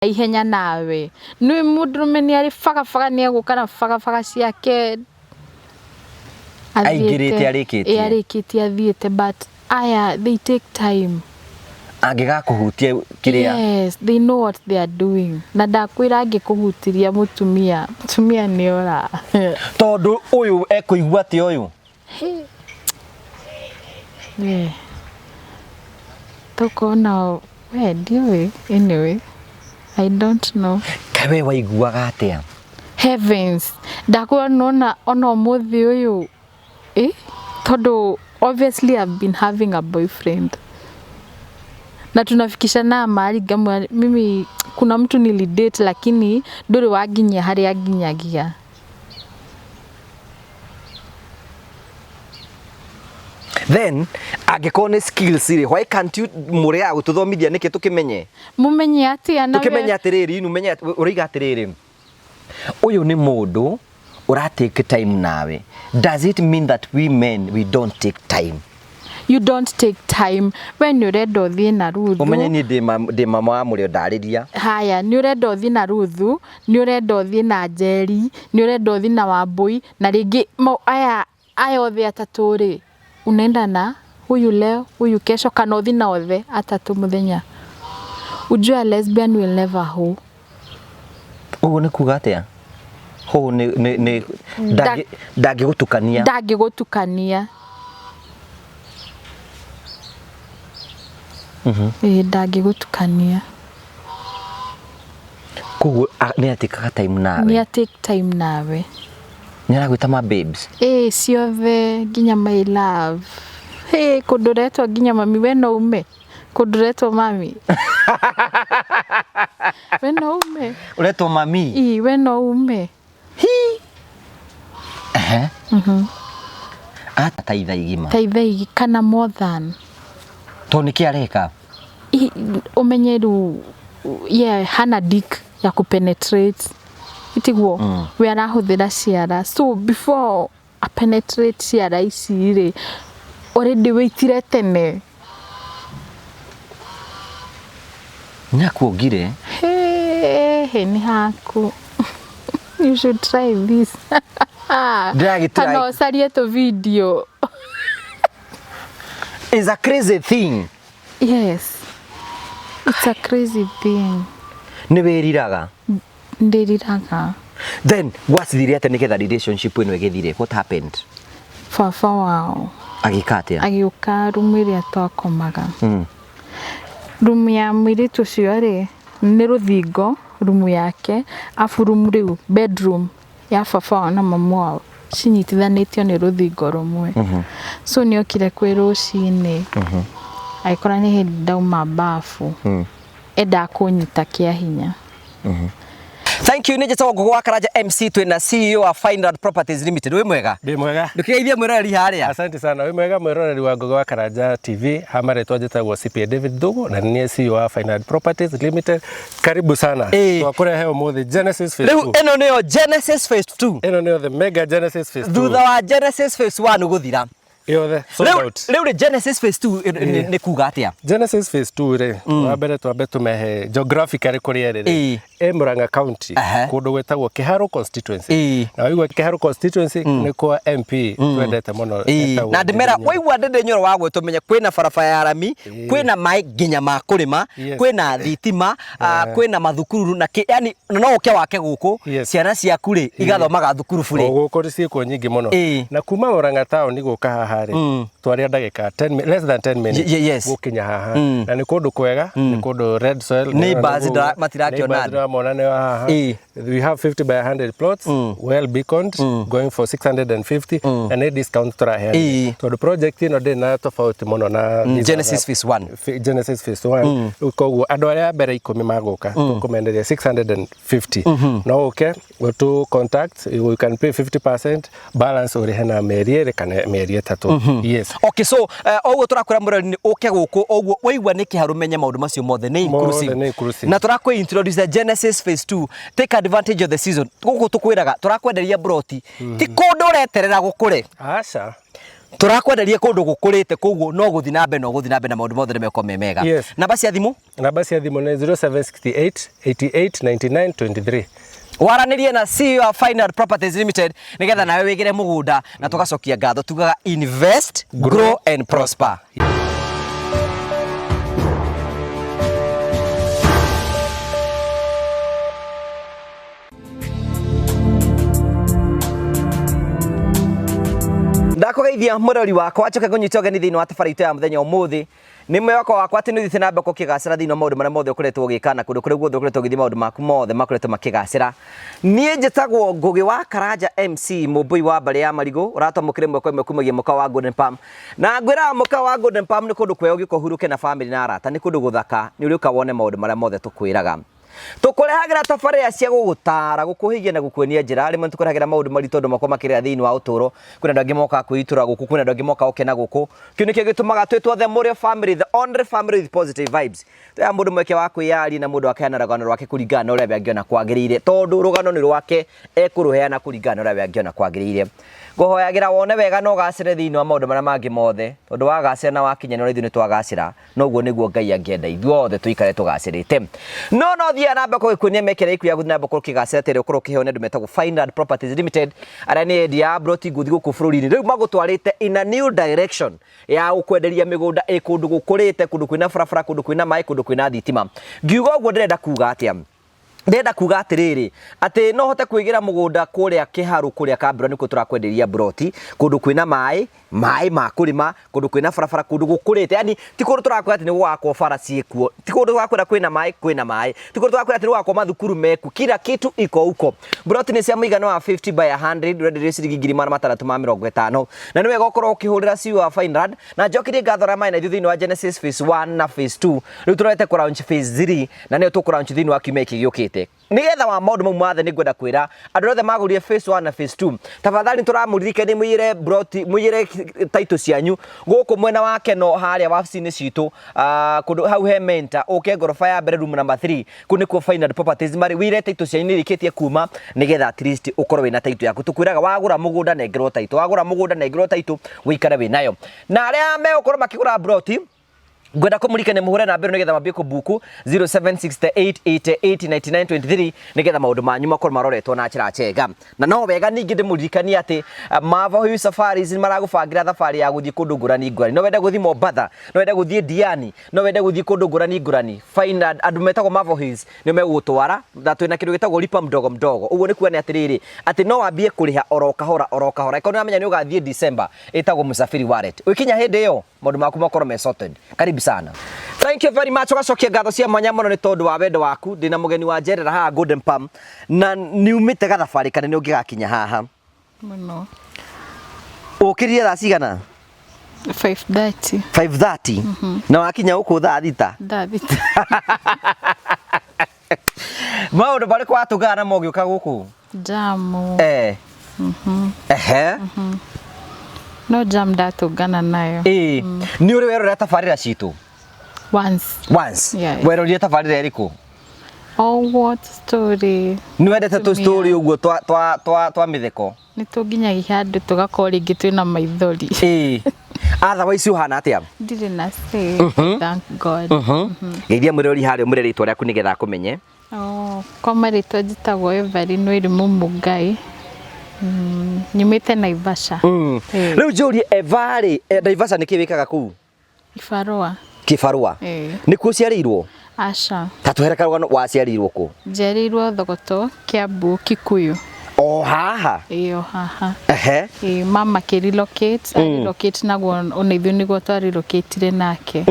Ihenya nawe nĩ mũndũrũme nĩ arĩ bagabaga, nĩ egũka na bagabaga ciake. Aingĩrĩte arĩkĩtie. Ĩ, arĩkĩtie athiĩte, but aya, they take time. Angĩgakũhutia kĩrĩa. Yes, they know what they are doing, na ndakwĩra angĩkũhutiria mũtumia, mũtumia nĩ ora. Tondũ ũyũ ekũigua atĩa ũyũ? We tũkona we ndiũĩ, anyway, I don't know. Kaĩ we waiguaga atĩa? Heavens, ndakwĩra nona ona ũmũthĩ ũyũ ĩ, tondũ obviously I've been having a boyfriend na tunafikishana mahali ngamwĩra mimi kuna mtu nilidate lakini ndũrĩ wanginyia harĩa nginyagia. Then angĩkorwo nĩ skills rĩ, why can't you mũrĩaga gũtũthomithia nĩkĩ tũkĩmenye? Mũmenye atĩa na Tũkĩmenye atĩrĩrĩ, inu menye ũroiga atĩrĩrĩ, ũyũ nĩ mũndũ ũra take time nawe. Does it mean that we men, we don't take time? You don't take time. We nĩ ũrenda ũthiĩ na Ruthu. Ũmenye niĩ ndĩ mama wa mũrĩo ndarĩria. Haya, nĩ ũrenda ũthiĩ na Ruthu, nĩ ũrenda ũthiĩ na Njeri, nĩ ũrenda ũthiĩ na Wambũi, na rĩngĩ aya othe atatũ rĩ, unaenda na huyu leo, huyu kesho, kana ũthiĩ na othe atatũ mũthenya. Ujue a lesbian will never hoe. Ũguo nĩ kuga atĩa? Hũ nĩ ndangĩgũtukania. Ndangĩgũtukania. Ĩĩ, ndangĩgũtukania. Koguo nĩ atĩkaga time nawe. Nĩ atake time nawe. Nĩ aragwĩta ma babes. Ĩĩ, ciothe, nginya my love. Hĩ, kũndũ ũretwo nginya mami, we no ume. Kũndũ ũretwo mami. We no ume. Ũretwo mami. Ĩĩ, we no ume. Ehe. Ata ithaa igima. Ta ithaa kana more than. Tondũ nĩkĩ areka? Ũmenye rĩu yeah, hana dick ya kupenetrate itiguo we arahũthĩra ciara, so before a penetrate ciara ici rĩ, already wĩitire tene. Nĩakuongire. Hĩ, nĩ haku. You should try this. Ndĩragĩ try. Kana ũcarie tũ video. Is a crazy thing. Yes, it's a crazy thing. Nĩ wĩriraga? Ndĩriraga. Then gwacithire atĩa nĩgetha relationship ĩno ĩgĩthire? What happened? Baba wao. Agĩka atĩa? Agĩũka rumu ĩrĩa twakomaga. Rumu ya mũirĩtu ũcio rĩ, nĩ rũthingo rumu yake, afu rumu rĩu bedroom ya baba wao na mamu wao cinyitithanĩtio nĩ rũthingo rũmwe. So nĩ okire kwĩ rũcinĩ, agĩkora nĩ hĩndĩ ndauma bafu, endaga kũnyita kĩa hinya. Thank you. Nĩ njĩtagwo Ngũgũ wa Karanja MC, twĩna CEO wa Fineland Properties Limited. Wĩ mwega? Ndĩ mwega. Ndũkĩgeithie mwĩroreri harĩa. Asante sana. Wĩ mwega mwĩroreri wa Ngũgĩ wa Karanja TV. Ha marĩtwa njĩtagwo CPA David Thugu na nĩ niĩ CEO wa Fineland Properties Limited. Karibu sana. Twakũrehe ũmũthĩ Genesis Phase Rĩu 2. ĩno nĩyo Genesis Phase 2. Ĩno nĩyo the mega Genesis Phase 2. Thutha wa Genesis Phase 1 gũthira. Yothe sold Rĩu out. rĩu rĩ Genesis Phase 2 nĩ kuga atĩa? Genesis Phase 2 rĩ, wa mbere twambe tũmehe geographically kũrĩa ĩrĩ rĩ. Ĩ Murang'a County, kũndũ gwĩtagwo Kĩharũ constituency. Na waigua Kĩharũ constituency nĩ kwa MP twendete mũno etagwo Na ndĩmera Ndindi Nyoro. waigua Ndindi Nyoro wa gwĩtwo menye kwĩna barabara ya rami, kwĩna maĩ nginya ma kũrĩma, kwĩna thitima, kwĩna mathukuru na kĩ, yani no ũke wake gũkũ, ciana ciaku rĩ igathomaga thukuru burĩ. O gũkũ ciĩkuo nyingĩ mũno. Na kuma Murang'a town gũka haha rĩ, twaria ndagĩka 10 less than 10 minutes gũkinya haha. Na nĩ kũndũ kwega, nĩ kũndũ red soil. Neighbors matirakĩona Neighbors ndĩramona nĩ haha. We have 50 by 100 plots, well beaconed, going for 650, na nĩ discount tũraheana. Tondũ project ĩno ndĩrĩ na tofauti mũno na these Genesis other Phase 1. Genesis Phase 1. Rĩu koguo andũ arĩa a mbere 10 magũka tũkũmenderia 650. No ũke ũtũ contact, you can pay 50% balance ũrĩhe na mĩeri 2 kana mĩeri 3. Yes. Okay, so oguo tũrakwĩra mũrori nĩ ũke gũkũ, oguo waigua nĩ kĩharũ menye maũndũ macio mothe nĩ inclusive. Mothe nĩ inclusive. Na tũrakwĩ introduce Genesis Phase 2. Take advantage of the season. Gũkũ tũkwĩraga tũrakwenderia broti ti kũndũ ũreterera gũkũre. Aca. Tũrakwenderia kũndũ gũkũrĩte, koguo no gũthiĩ na mbere, no gũthiĩ na mbere na maũndũ mothe nĩ mekorwo me mega. Yes. Namba cia thimũ? Namba cia thimũ nĩ 0768 88 99 23. Waranĩrie na CEO wa Final Properties Limited nĩgetha nawe wĩgĩre mũgũnda, na tũgacokia ngatho tugaga invest, grow and prosper. Ndakũgeithia mũrori wakwa, njoke ngũnyite ũgeni thĩinĩ wa tabarĩra itũ ya mũthenya ũmũthĩ. Nĩ mwĩhoko wakwa atĩ nĩ ũthiĩte na mbere gũkĩgacĩra thĩinĩ wa maũndũ marĩa mothe ũkoretwo ũgĩka, na kũndũ kũrĩa guothe ũkoretwo ũgĩthiĩ maũndũ maku mothe makoretwo makĩgacĩra. Niĩ njĩtagwo Ngũgĩ wa Karanja MC, mũmbũi wa mbarĩ ya Marigũ, ũratwamũkĩra ĩmwe kwa ĩmwe kumagia mũkawa wa Golden Palm. Na ngwĩraga mũkawa wa Golden Palm nĩ kũndũ kwega ũngĩũka ũhurũke na bamĩrĩ na arata, nĩ kũndũ gũthaka, nĩ ũrĩũka wone maũndũ marĩa mothe tũkwĩraga. Tũkũrehagĩra tabarĩra cia gũgũtaara, gũkũhĩgia na gũkuonia njĩra. Rĩmwe nĩtũkũrehagĩra maũndũ maritũ andũ makoragwo makĩrera thĩinĩ wa ũtũũro. Kwĩna andũ angĩ mokaga kwĩitũrũra gũkũ, kwĩna andũ angĩ mokaga gũkena gũkũ. Kĩu nĩkĩo gĩtũmaga twĩtwo The Mũrĩo Family, the only family with positive vibes. Tũheaga mũndũ mweke wa kwĩyaria na mũndũ akaheana rũgano rwake kũringana na ũrĩa we angĩona kwagĩrĩire, tondũ rũgano nĩ rwake, ekũrũheana kũringana na ũrĩa we angĩona kwagĩrĩire. Ngũhoyagĩra wone wega na ũgacĩre thĩinĩ wa maũndũ marĩa mangĩ mothe, tondũ wagacĩra na wakinyanĩra ithuĩ nĩtwagacĩra. Noguo nĩguo Ngai angĩenda ithuothe tũikare tũgacĩrĩte. No no thiaga na mbere gũgĩkuonia mĩeke ĩrĩa ĩkuo ya gũthiĩ na mbere gũkorwo ũkĩgacĩra ta ĩrĩa ũkorwo ũkĩheo nĩ andũ metagwo Fineland Properties Limited, arĩa nĩ endia a mburoti ngũthi gũkũ bũrũri-inĩ. Rĩu magũtwarĩte in a new direction ya gũkwenderia mĩgũnda ĩ kũndũ gũkũrĩte, kũndũ kwĩna barabara, kũndũ kwĩna maĩ, kũndũ kwĩna thitima. Ngiuga ũguo ndĩrenda kuga atĩa? Ndĩrenda kuga atĩrĩrĩ, atĩ no hote kwĩgĩra mũgũnda kũrĩa Kĩharũ, kũrĩa Kambĩra nĩkuo tũrakwenderia mburoti, kũndũ kwĩna maĩ, maĩ ma kũrĩma, kũndũ kwĩna barabara, kũndũ gũkũrĩte, yani ti kũndũ tũrakwĩra atĩ nĩ gũgakwo bara ciĩkuo, ti kũndũ tũrakwĩra kwĩna maĩ, kwĩna maĩ, ti kũndũ tũrakwĩra atĩ nĩ gũgakwo mathukuru mekuo, kila kitu iko huko. Mburoti nĩ cia mũigana wa 50 by 100, ũrenderio ciringi 650,000, na nĩ wega ũkorwo ũkĩhũrĩra CEO wa Fineland, na njokerie ngatho arĩa marĩ na ithuĩ thĩinĩ wa Genesis phase 1 na phase 2, rĩu tũrorete kũ launch phase 3, na nĩyo tũkũ launch thĩinĩ wa kiumia gĩkĩ gĩũkĩte. Nĩgetha wa maũndũ mau mothe nĩ ngwenda kwĩra andũ othe magũrire phase 1 na phase 2, tafadhali nĩtũramũririkania mũiyĩre broti, mũiyĩre title cianyu gũkũ mwena wa Keno harĩa wabici-inĩ citũ, kũndũ hau he Mentor, ũke ngoroba ya mbere room number 3, kũu nĩkuo Fineland Properties marĩ, wĩire title cianyu nĩirĩkĩtie kuma, nĩgetha at least ũkorwo wĩna title yaku. Tũkwĩraga wagũra mũgũnda nengerwo title, wagũra mũgũnda nengerwo title, wĩikare wĩnayo. Na arĩa megũkorwo makĩgũra broti, ngwenda kũmũririkania mũhũre namba ĩno nĩgetha mambie kũbuku 0768889923 nĩgetha maũndũ manyu makorwo maroretwo na njĩra njega. Na no wega ningĩ ndĩmũririkanie atĩ Mavo Hill Safaris nĩ maragũbangĩra thabarĩ ya gũthiĩ kũndũ ngũrani ngũrani. No wende gũthiĩ Mombatha, no wende gũthiĩ Diani, no wende gũthiĩ kũndũ ngũrani ngũrani. Fine, andũ metagwo Mavo Hills nĩo megũgũtwara, na twĩna kĩndũ gĩtagwo lipa mdogo mdogo. Ũguo nĩ kuga nĩ atĩrĩrĩ, atĩ no wambie kũrĩha oro kahora oro kahora. Angĩkorwo nĩ ũramenya nĩ ũgathiĩ December, ĩtagwo Msafiri Wallet. Ũgĩkinya hĩndĩ ĩyo, maũndũ maku makorwo me sorted. Karibu sana. Thank you very much. Ũgacokia ngatho cia mwanya mũno nĩ tondũ wa wendo waku. Ndĩna mũgeni wa njerera haha Golden Palm, na nĩ umĩte gathabarĩ kanene ũngĩgakinya haha. Mũno. Ũkĩrire thaa cigana? 5:30. 5:30. Na wakinya gũkũ thaa thita? Thaa thita. Maũndũ marĩkũ watũngana namo ũgĩũka gũkũ? Jamu. Ehe. No jam ndatũngana nayo. Ĩĩ. Nĩ ũrĩ werorera tabarĩra citũ? Once. Once. Yeah. Werorire tabarĩra ĩrĩkũ? Oh, what story. Nĩ wendete tũ Tumia. story ũguo twa twa twa twa mĩtheko? Nĩ tũnginyagia handũ tũgakorwo rĩngĩ twĩna maithori. Ĩĩ. Otherwise ũhana atĩa? Ndirĩ na say. Thank God. Geithia mwĩrori harĩa ũmwĩre rĩtwa rĩaku nĩgetha akũmenye. Oh, kwa marĩtwa njĩtagwo Evelyn Wairimu Mũngai. Nyumĩte Naivasha. Rĩu njũrie Eva rĩ, Naivasha nĩkĩ wĩkaga kũu? Ibarũa. Kĩbarũa? Nĩkuo ũciarĩirwo? Aca. Ta tũhere karũgano, waciarĩirwo kũ? Njiarĩirwo Thogoto, Kiambu, Kikuyu. O haha? Ĩĩ o haha. Ehe. Ĩĩ mama akĩ relocate, a relocate naguo ona ithuĩ nĩguo twa relocate nake.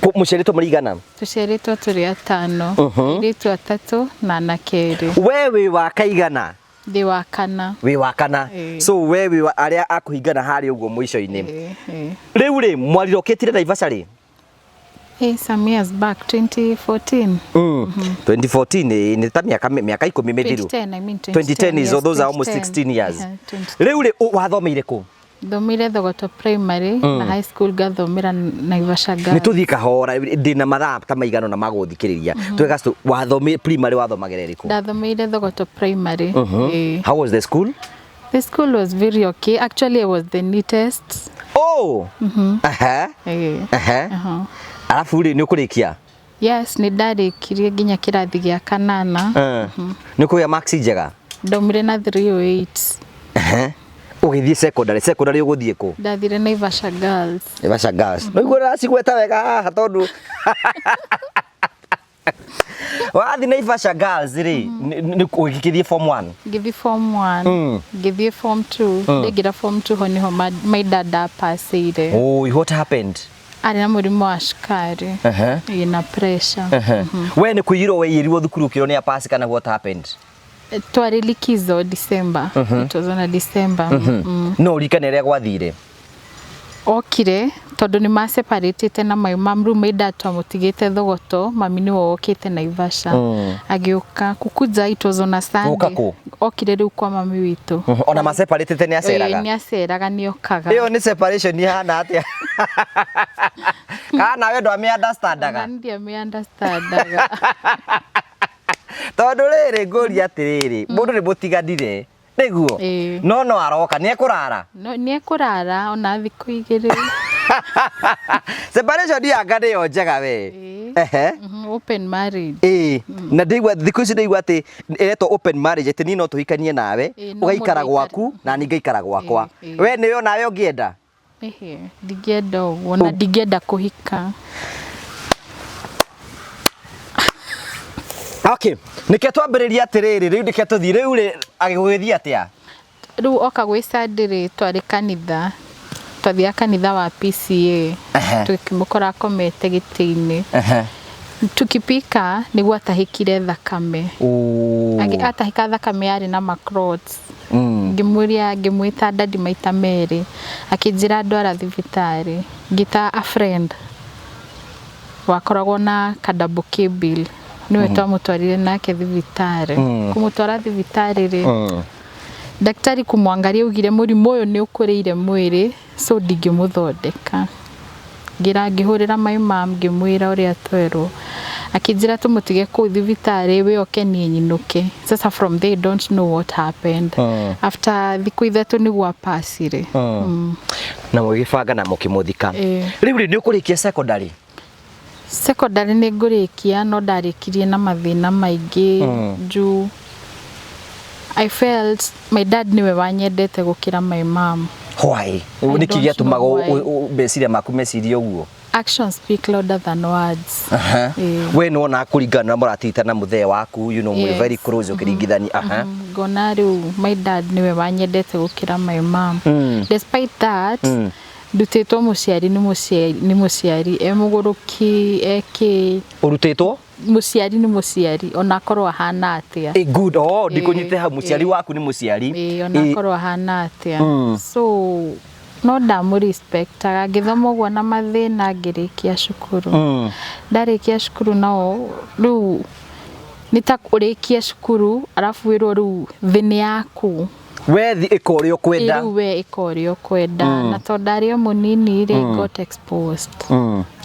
Mũciarĩtwo mũrĩ aigana? Tũciarĩtwo tũrĩ atano. Airĩtu atatũ na anake erĩ. We wĩ wa kaigana? Ndĩ wa kana. Wĩ wa kana. So we wĩ wa arĩa a kũhingana harĩa ũguo mũico-inĩ. Ĩĩ. Rĩu rĩ, mwarirokĩtire Naivasha rĩ? Hey, some years back, 2014. 2014 nĩ ta mĩaka mĩaka ikũmi mĩthiru. 2010, I mean 2010 is, yes, those are almost 2010. 16 years. Yeah, 2010. Rĩu rĩ, wathomeire kũ? Thomeire Thogoto Primary na high school ngathomera Naivasha Nĩ Girls. tũthiĩ kahora, ndĩna mathaa ta maigana ũna ma gũthikĩrĩria. Tweka wathomire primary wathomagĩra ĩrĩkũ? Ndathomeire Thogoto Primary. Ĩĩ. How was the school? The school was very okay. Actually, I was the neatest. Oh. Aha. Ĩĩ. Aha. Aha. Arabu rĩ nĩ ũkũrĩkia? Yes, nĩ ndarĩkirie nginya kĩrathi gĩa kanana. Nĩ ũkũgĩa marks njega? Ndaumire na 308. Aha. Ũgĩthiĩ secondary, secondary ũgũthiĩ kũ? Ndathire Naivasha Girls. Naivasha Girls. No igua ndĩracigweta wega haha tondũ wathiĩ Naivasha Girls rĩ, nĩ ũgĩgĩthiĩ form 1? Ngĩthiĩ form 1, ngĩthiĩ form 2, ndaingĩra form 2 ho nĩho my dad apacĩire. Oh, what happened? Arĩ na mũrimũ wa cukari. Aha. Ĩĩ, na pressure. We nĩ kũiyĩrwo waiyĩrirwo thukuru ũkĩrwo nĩ apasi kana what happened? Twarĩ likizo December. It was on a December. No ũririkane ũrĩa gwathire? Okire tondũ nĩ maseparatĩte na my mom, rĩu my dad twamũtigĩte Thogoto, mami nĩwe wokĩte Naivasha. Agĩũka kukuja, it was on a Sunday. Gũka kũ? Okire rĩu kwa mami witũ. Ona maseparatĩte nĩ aceraga? Nĩ aceraga, nĩ okaga. Ĩyo nĩ separation ihana atĩa? Kana nawe ndwamĩ understandaga? Ona ndiamĩ understandaga. Tondũ rĩrĩ ngũria atĩrĩrĩ, mũndũ nĩ mũtiganire nĩguo? Ĩĩ. No no aroka nĩ ekũrara? No, nĩ ekũrara ona thikũ igĩrĩ. Separation yanga nĩyo njega we. Ĩĩ. Ehe. Open marriage. Ĩĩ, na ndĩigua thikũ ici ndĩigua atĩ ĩretwo open marriage, atĩ niĩ no tũhikanie nawe, Ĩĩ, no ũgaikara mũndũ gwaku na niĩ ngaikara gwakwa. Ĩĩ, ĩĩ. We nĩyo nawe ũngĩenda? Ĩhĩ, ndingĩenda ũguo na ndingĩenda kũhika. Okay, nĩke twambĩrĩria atĩrĩrĩ, rĩu nĩke tũthiĩ rĩu rĩ agĩgũgĩthiĩ atĩa? Rĩu oka gwĩ Sunday rĩ, twarĩ kanitha, twathiaga kanitha wa PCA. Ehe. Tũkĩmũkora akomete gĩtĩ-inĩ. Ehe. Tukipika nĩguo atahĩkire thakame. Oh. Atahĩka thakame yarĩ na macrots. Ngĩmũria, ngĩmwĩta dadi maita merĩ, akĩnjĩra ndwara thibitarĩ. Ngĩta a friend wakoragwo na kadouble K bill, nĩwe twamũtwarire nake thibitarĩ. Kũmũtwara thibitarĩ rĩ, daktari kumwangaria augire mũrimũ ũyũ nĩ ũkũrĩire mwĩrĩ, so ndingĩmũthondeka. Ngĩra ngĩhũrĩra my mom ngĩmwĩra ũrĩa twerwo, akĩnjĩra tũmũtige kũu thibitarĩ, we oke niĩ nyinũke. Sasa from there I don't know what happened. After thikũ ithatũ nĩguo apacire. Na mũgĩbanga na mũkĩmũthika. Ĩĩ. Rĩu rĩ nĩ ũkũrĩkia secondary? Secondary nĩ ngũrĩkia, no ndarĩkirie na mathĩna maingĩ juu I felt my dad nĩwe wanyendete gũkĩra my mom. Why? I Nĩkĩ don't gĩatũmaga know why. meciria maku mecirie ũguo? Actions speak louder than words. Ĩĩ. We nĩwona kũringana na mũratita na mũthee waku, you know, mwĩ Yes. very close ũkĩringithania. Aha. Ngona rĩu my dad nĩwe wanyendete gũkĩra my mom. Despite that, ndutĩtwo mũciari nĩ mũciari nĩ mũciari, e mũgũrũki ekĩ. Ũrutĩtwo? Mũciari nĩ mũciari ona akorwo ahana atĩa. Eh, good. Oh, ndikũnyite hau, mũciari Ĩĩ. waku nĩ mũciari. Ĩĩ, ona akorwo ahana atĩa. So no ndamũrespectaga, ngĩthoma ũguo na mathĩna ngĩrĩkia cukuru. Ndarĩkia cukuru nao rĩu nĩ ta ũrĩkie cukuru arabu wĩrwo rĩu thĩ nĩ yaku. We thi ĩka ũrĩa ũkwenda. Rĩu we ĩka ũrĩa ũkwenda, na tondũ ndarĩ o mũnini rĩ, got exposed.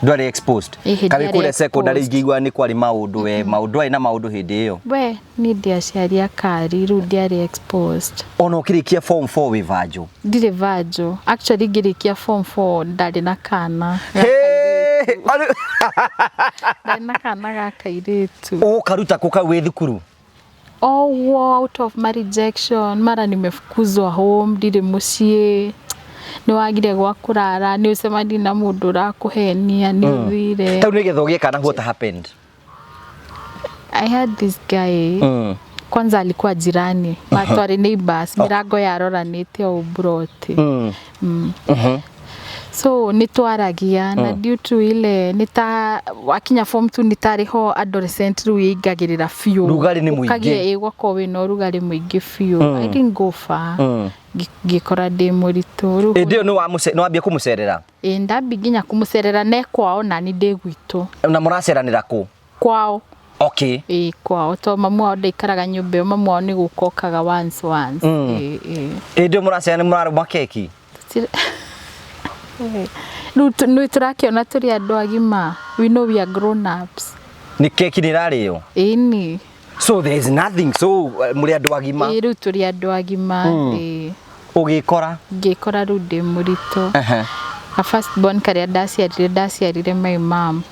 Ndwarĩ exposed? Ĩhĩ, Karĩ ndiarĩ kũrĩa secondary exposed. ingĩigua nĩ kwarĩ maũndũ, we maũndũ arĩ na maũndũ hĩndĩ ĩyo. We niĩ ndiaciari akari, rĩu ndiarĩ exposed. Ona ũkĩrĩkia form 4 wĩ vanjo? Ndirĩ vanjo. Actually ngĩrĩkia form 4 ndarĩ na kana. Hey! Ndarĩ na kana ga kairĩtu. Ũkaruta kũ kau wĩ thukuru? Oh, out of my rejection, mara nimefukuzwa home, ndirĩ mũciĩ, nĩ wagire gwa kũrara, nĩ ũcemanirie na mũndũ ũrakũhenia, nĩ ũthire. Tau nĩgetha ũgĩe kana what happened? I had this guy. Kwanza alikuwa jirani, twarĩ neighbors, mĩrango yaroranĩte o mburoti. So nĩ twaragia na due to ile nĩ ta wakinya form 2 nĩ tarĩ ho adolescent rĩu ĩingagĩrĩra biũ. Rugarĩ nĩ mũingĩ. Ũkagĩa ĩ gwakorwo wĩna ũrugarĩ mũingĩ biũ. I didn't go far. Ngĩkora ndĩ mũritũ rĩu. Hĩndĩ ĩyo nĩ wambia kũmũcerera? Ĩ, ndambi nginya kũmũcerera ne kwao nani ndĩ gwitũ. Na mũraceranĩra kũ? Kwao. Okay. Ĩ, kwao, to mamu wao ndaikaraga nyũmba ĩyo, mamu wao nĩ gũka okaga once once. Ĩ, ĩ. Hĩndĩ ĩyo mũracerana nĩ mũrarũma keki? Rĩu nĩ tũrakĩona tũrĩ andũ agima. We know we are grown ups. Nĩ keki nĩ ĩrarĩo? Ĩni. So there is nothing, so mũrĩ andũ agima. Ĩ, rĩu tũrĩ andũ agima. Ĩ. Ũgĩkora? Ngĩkora rĩu ndĩ mũritũ. Aha. Ka first born karĩa ndaciarire, ndaciarire my mom.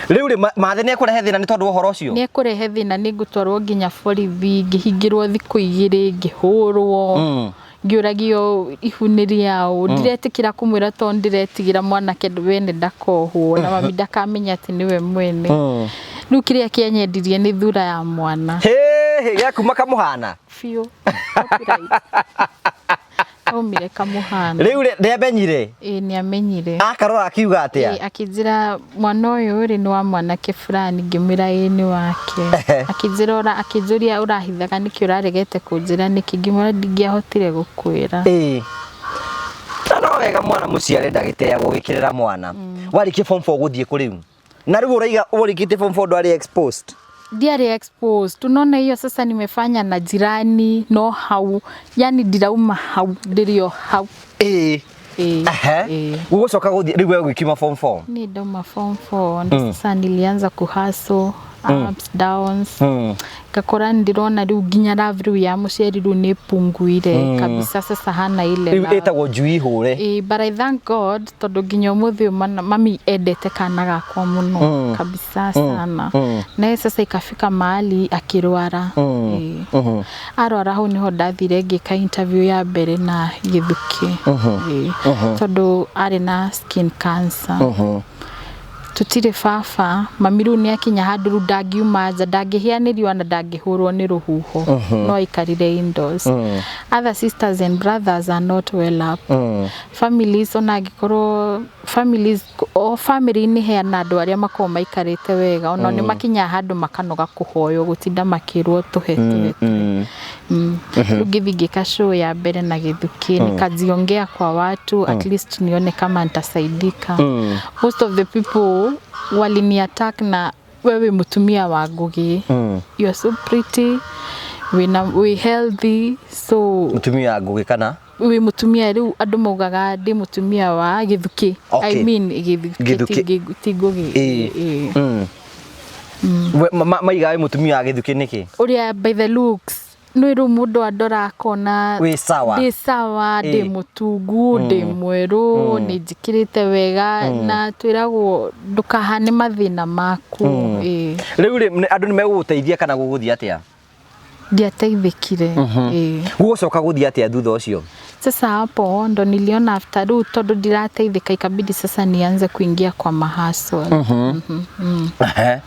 Rĩu rĩ, mathe nĩ ekũrehe thĩna nĩ tondũ wa ũhoro ũcio? Nĩ ekũrehe thĩna, nĩ ngũtwarwo nginya borithi, ngĩhingĩrwo thikũ 2, ngĩhũrwo, ngĩũragio ihu nĩ rĩaũ. Ndiretĩkĩra kũmwĩra tondũ ndĩretigĩra mwanake wene ndakohwo na mami ndakamenya atĩ nĩwe mwene. Rĩu kĩrĩa kĩanyendirie nĩ thura ya mwana. Hĩ gĩa kuma kamũhana. Biũ. Copyright. Kaumire kamũhana. Rĩu rĩ, nĩamenyire? Ĩĩ, nĩamenyire. Akarora akiuga atĩa? Ĩĩ, akĩnjĩra mwana ũyũ rĩ nĩ wa mwanake fulani, ngĩmwĩra ĩĩ nĩ wake. Akĩnjĩra akĩnjũria ũrahithaga nĩkĩ, ũraregete kũnjĩra nĩkĩ, ngĩmwĩra ndingĩahotire gũkwĩra. Ĩĩ. Na no wega mwana mũciare ndagĩteagwo gĩkĩrĩra mwana. Warĩkia form 4 gũthiĩ kũ rĩu? Na rĩu ũraiga ũrĩkĩtie form 4 ndwarĩ exposed? Ndiarĩ exposed. Unaona hiyo sasa nimefanya na jirani no hau, yani ndirauma hau, ndĩrĩ o hau. Ĩĩ. Ĩĩ. Ehe. Ĩĩ. Gũgũcoka gũthiĩ rĩu we ũgĩkiuma form 4? Ni ndauma form 4 ndo sasa nilianza kuhustle ups downs, ngakora ndirona rĩu nginya love rĩu ya mũciari rĩu nĩ punguire kabisa, sasa hana ile Rĩu love. ĩtagwo njui hũre. Ĩĩ, but I thank God tondũ nginya ũmũthĩ ũyũ mami endete kana gakwa mũno kabisa sana. Naye sasa ikafika mahali akĩrwara. Ĩĩ. Arwara hau niho ndathire ngĩka interview ya mbere na Gĩthukĩ. Ĩĩ. Tondũ arĩ na skin cancer. Tutirĩ baba, mami rĩu nĩ akinya handũ rĩu ndangiuma nja, ndangĩhĩanĩrio na ndangĩhũrwo nĩ rũhuho, no aikarire indoors. Other sisters and brothers are not well up. Families, ona angĩkorwo families, o family-inĩ heana andũ arĩa makoragwo maikarĩte wega, ona nĩ makinyaga handũ makanoga kũhoywo, gũtinda makĩrwo tũhe tũhe tũhe. Rĩu ngĩthiĩ ngĩka show ya mbere na Gĩthukĩ, nikajiongea kwa watu, at least nione kama nitasaidika. Most of the people walini attack na wewe mutumia wa Ngugi, you are so pretty, wĩna wĩ healthy, so Mũtumia wa Ngugi kana? Wĩ mũtumia, rĩu andũ maugaga ndĩ mũtumia wa Gĩthukĩ. I mean Gĩthukĩ. Gĩthukĩ. Ti Ngugi. Ĩĩ. Ĩĩ. We, maiga wĩ mũtumia wa Gĩthukĩ nĩkĩ? Ũrĩa by the looks, nĩ rĩu mũndũ andora akona Wĩ sawa. Ndĩ sawa, ndĩ mũtungu, ndĩ mwerũ, nĩ njĩkĩrĩte wega, na twĩragwo ndũkahane mathĩna maku. Ĩĩ. Rĩu rĩ, andũ nĩ megũgũteithia kana gũgũthiĩ atĩa? Ndiateithĩkire. Ĩĩ. Gũgũcoka gũthiĩ atĩa thutha ũcio? Sasa hapo ndo niliona after rĩu tondũ ndirateithĩka, ikabidi sasa nianze kuingia kwa mahustle. Ehe.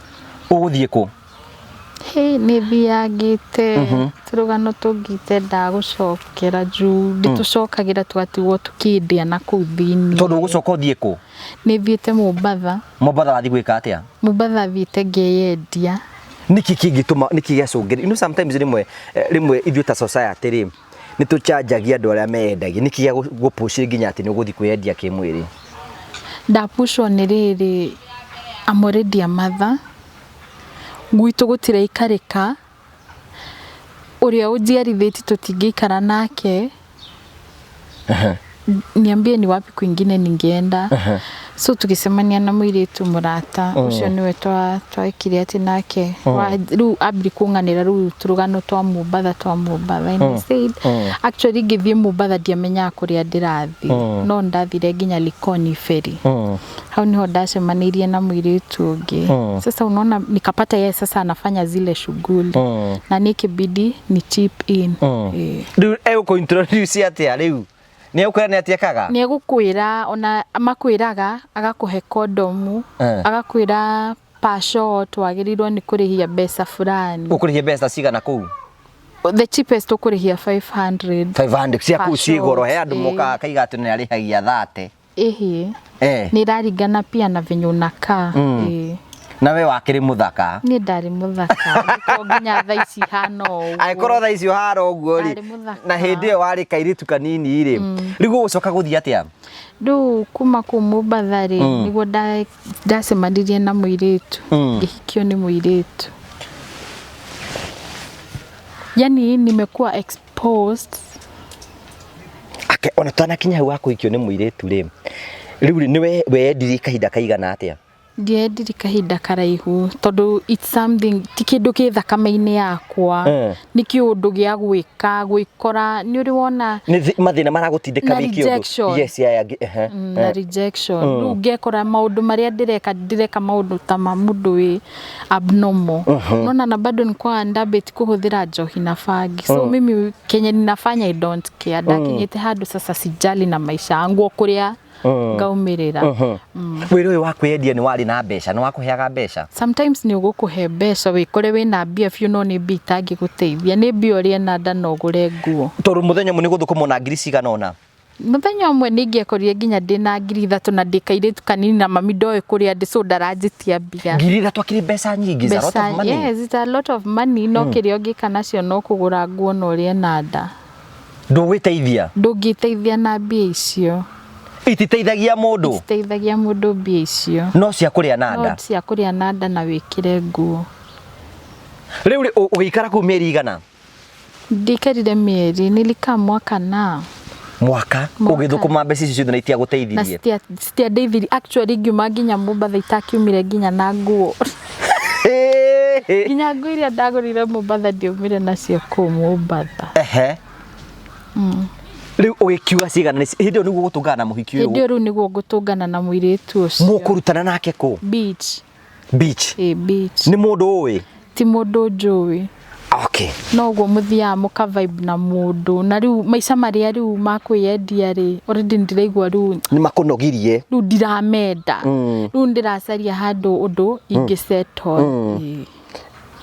Ũgũthiĩ kũ? Hĩ, nĩ thiangĩte tũrũgano tũngĩtendaga gũcokera juu ndĩtũcokagĩra tũgatigwo tũkĩndĩa na kũu thĩiniĩ. Tondũ ũgũcoka ũthiĩ kũ? Nĩ thiĩte Mombatha. Mombatha wathiĩ gwĩka atĩa? Mombatha thiĩte ngeyendia. Nĩkĩ kĩngĩtũma, nĩkĩ gĩacũngĩrĩria? Sometimes rĩmwe ithuĩ ta society rĩ, nĩ tũcanjagia andũ arĩa meyendagia. Nĩkĩ gĩa gũpush nginya atĩ nĩ ũgũthiĩ kwĩyendia kĩmwĩrĩ? Ndapushwo nĩ rĩrĩ, I'm already a mother, gwitũ gũtiraikarĩka, ũrĩa ũnjiarithĩtie tũtingĩikara nake, niambie ni wapi kwingine ningeenda? So tukicemania na mũirĩtu mũrata ũcio nĩwe twekire atĩ nake rĩu ambire kũng'anĩra rĩu tũrũgano twa Mombatha, twa Mombatha. And I said, actually ngĩthiĩ Mombatha ndiamenyaga kũrĩa ndĩrathiĩ, no ndathire nginya Likoni Ferry. Hau niho ndacemanĩirie na mũirĩtu ũngĩ. Sasa unaona nikapata yeye sasa anafanya zile shughuli na nikibidi ni chip in. Rĩu egũkũ introduce atĩa? Rĩu nĩ egũkwĩra nĩ atĩa ekaga? Nĩ egũkwĩra, ona makwĩraga agakũhe kondomu, agakwĩra per shot wagĩrĩirwo nĩ kũrĩhia mbeca fulani. Ũkũrĩhia mbeca cigana kũu? The cheapest ũkũrĩhia 500. 500 cia kũu ciĩ goro. He andũ Ĩĩ. mokaga akaiga atĩ nĩ arĩhagia 30. Ĩhĩ, nĩ ĩraringana pia na venye unakaa. Ĩĩ. Na we wakĩrĩ mũthaka? Niĩ ndarĩ mũthaka. Angĩkorwo nginya thaa ici hana ũguo. Angĩkorwo thaa icio hana ũguo rĩ, Ndarĩ mũthaka. Na hĩndĩ ĩyo warĩ kairĩtu kanini rĩ, rĩu gũgũcoka gũthiĩ atĩa? Rĩu kuma kũu Mombatha rĩ, nĩguo ndacemanirie na mũirĩtu, ngĩhikio nĩ mũirĩtu. Yani nimekuwa exposed. Ake ona tanakinya hau wa kũhikio nĩ mũirĩtu rĩ, rĩu rĩ, nĩwe weyendirie kahinda kaigana atĩa? Ndiendiri kahinda karaihu tondũ it's something ti kĩndũ kĩ thakame-inĩ yakwa. Nĩ kĩũndũ gĩa gwĩka gwĩkora nĩ ũrĩ wona Nĩ mathĩna maragũtindĩka Na wĩke ũndũ. rejection. Yes, yeah, yeah, ehe. Na rejection rĩu ngekora maũndũ marĩa ndĩreka ndĩreka maũndũ ta ma mũndũ wĩ abnormal. Nona na bado nilikuwa ndambĩti kũhũthĩra njohi na bangi, so mimi kenye ninafanya I don't care. Ndakinyĩte handũ sasa sijali na maisha yangu o kũrĩa ngaumĩrĩra. Wĩra ũyũ wa kwĩyendia nĩ warĩ na mbeca, nĩ wakũheaga mbeca? Sometimes nĩ ũgũkũhe mbeca wĩkore wĩna mbia biũ, no nĩ mbia itangĩgũteithia, nĩ mbia ũrĩe na nda na ũgũre nguo. Tondũ mũthenya ũmwe nĩ gũthũkũmwo na ngiri cigana ũna. Mũthenya ũmwe nĩ ingĩekorire nginya ndĩna 3000 na ndĩ kairĩtu kanini na mami ndoĩ kũrĩa ndĩ, so ndaranjĩtia mbia. 3000 akĩrĩ mbeca nyingĩ, is a lot of money. Yes, it's a lot of money, no kĩrĩa ũngĩka nacio no kũgũra nguo na ũrĩe na nda. Ndũgwĩteithia. Ndũngĩteithia na mbia icio. Ititeithagia mũndũ. Iteithagia mũndũ mbia icio. No cia kũrĩa na No nda. cia kũrĩa na nda na wĩkĩre nguo. Rĩu rĩ, ũgĩikara kũu mĩeri igana? Ndiikarire mĩeri, nilikaa mwaka na Mwaka. Mwaka. Ũgĩthũkũma mbeca icio ciothe na Na itiagũteithirie? Citiandeithirie actually, ngiuma nginya Mombatha itakiumire nginya na nguo. Nginya nguo iria ndagũrire Mombatha ndiaumire nacio kũu Mombatha. Ehe. Rĩu ũgĩkiuga cigana hĩndĩ ĩyo nĩguo gũtũngana na mũhiki Hĩndĩ ũyũ? ĩyo rĩu nĩguo ngũtũngana na mũirĩtu ũcio. Mũkũrutana nake kũ? Beach. Beach? Ĩ, beach. Nĩ mũndũ ũĩ? Ti mũndũ njũĩ. No ũguo mũthiaga mũka vibe na mũndũ, na rĩu maica marĩa rĩu ma kwĩyendia rĩ, already ndĩraigua rĩu Nĩ makũnogirie. Rĩu ndiramenda, rĩu ndĩracaria handũ ũndũ ingĩ settle. Ĩ.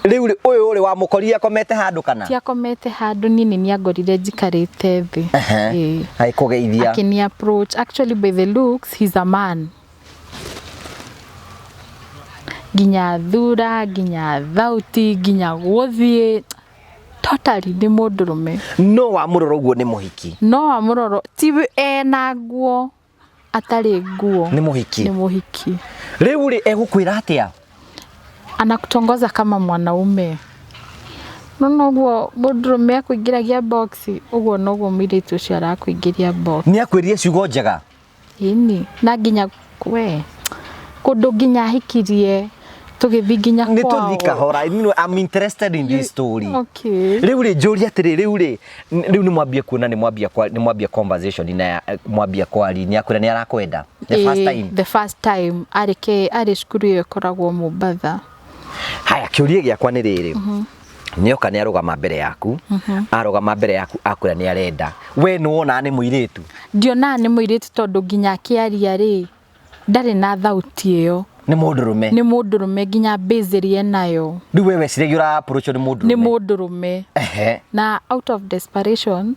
Rĩu rĩ, ũyũ rĩ wamũkorire akomete handũ kana? Ti akomete handũ, niĩ nĩ niangorire njikarĩte thĩ. Ĩ. Agĩkũgeithia. Akĩni approach. Actually, by the looks he's a man, nginya thura, nginya thauti, nginya gũthiĩ, totally nĩ mũndũrũme. No wamũrora ũguo nĩ mũhiki. No wamũrora ti ena nguo, atarĩ nguo. Nĩ mũhiki. Nĩ mũhiki. Rĩu rĩ, egũkwĩra atĩa? Anakutongoza kama mwanaume. No noguo mũndũrũme akũingĩragia box, ũguo noguo mũirĩtu ũcio arakũingĩria box. Nĩ akwĩrire ciugo njega? Ĩni, na nginya we kũndũ nginya ahikirie, tũgĩthiĩ nginya Nĩ kwao. tũthiĩ kahora. I'm interested in this story. Okay. Rĩu rĩ, njũrie atĩrĩ, rĩu rĩ, rĩu nĩ mwambia kuona, nĩ mwambia conversation na mwambia kwari, nĩ akwĩra nĩ arakwenda the first Ĩĩ, time? The first time arĩ ke arĩ cukuru ĩyo ĩkoragwo Mombatha. Haya, kĩũria gĩakwa nĩ rĩrĩ, nĩoka nĩ arũgama mbere yaku, arũgama mbere yaku akwĩra nĩ arenda, we nĩ wonaga nĩ mũirĩtu? Ndionaga nĩ mũirĩtu, tondũ nginya akĩaria rĩ, ndarĩ na thauti ĩyo. Nĩ mũndũrũme. Nĩ mũndũrũme, nginya base ĩrĩa enayo. Rĩu we weciragia ũra approach nĩ mũndũrũme? Nĩ mũndũrũme. Na out of desperation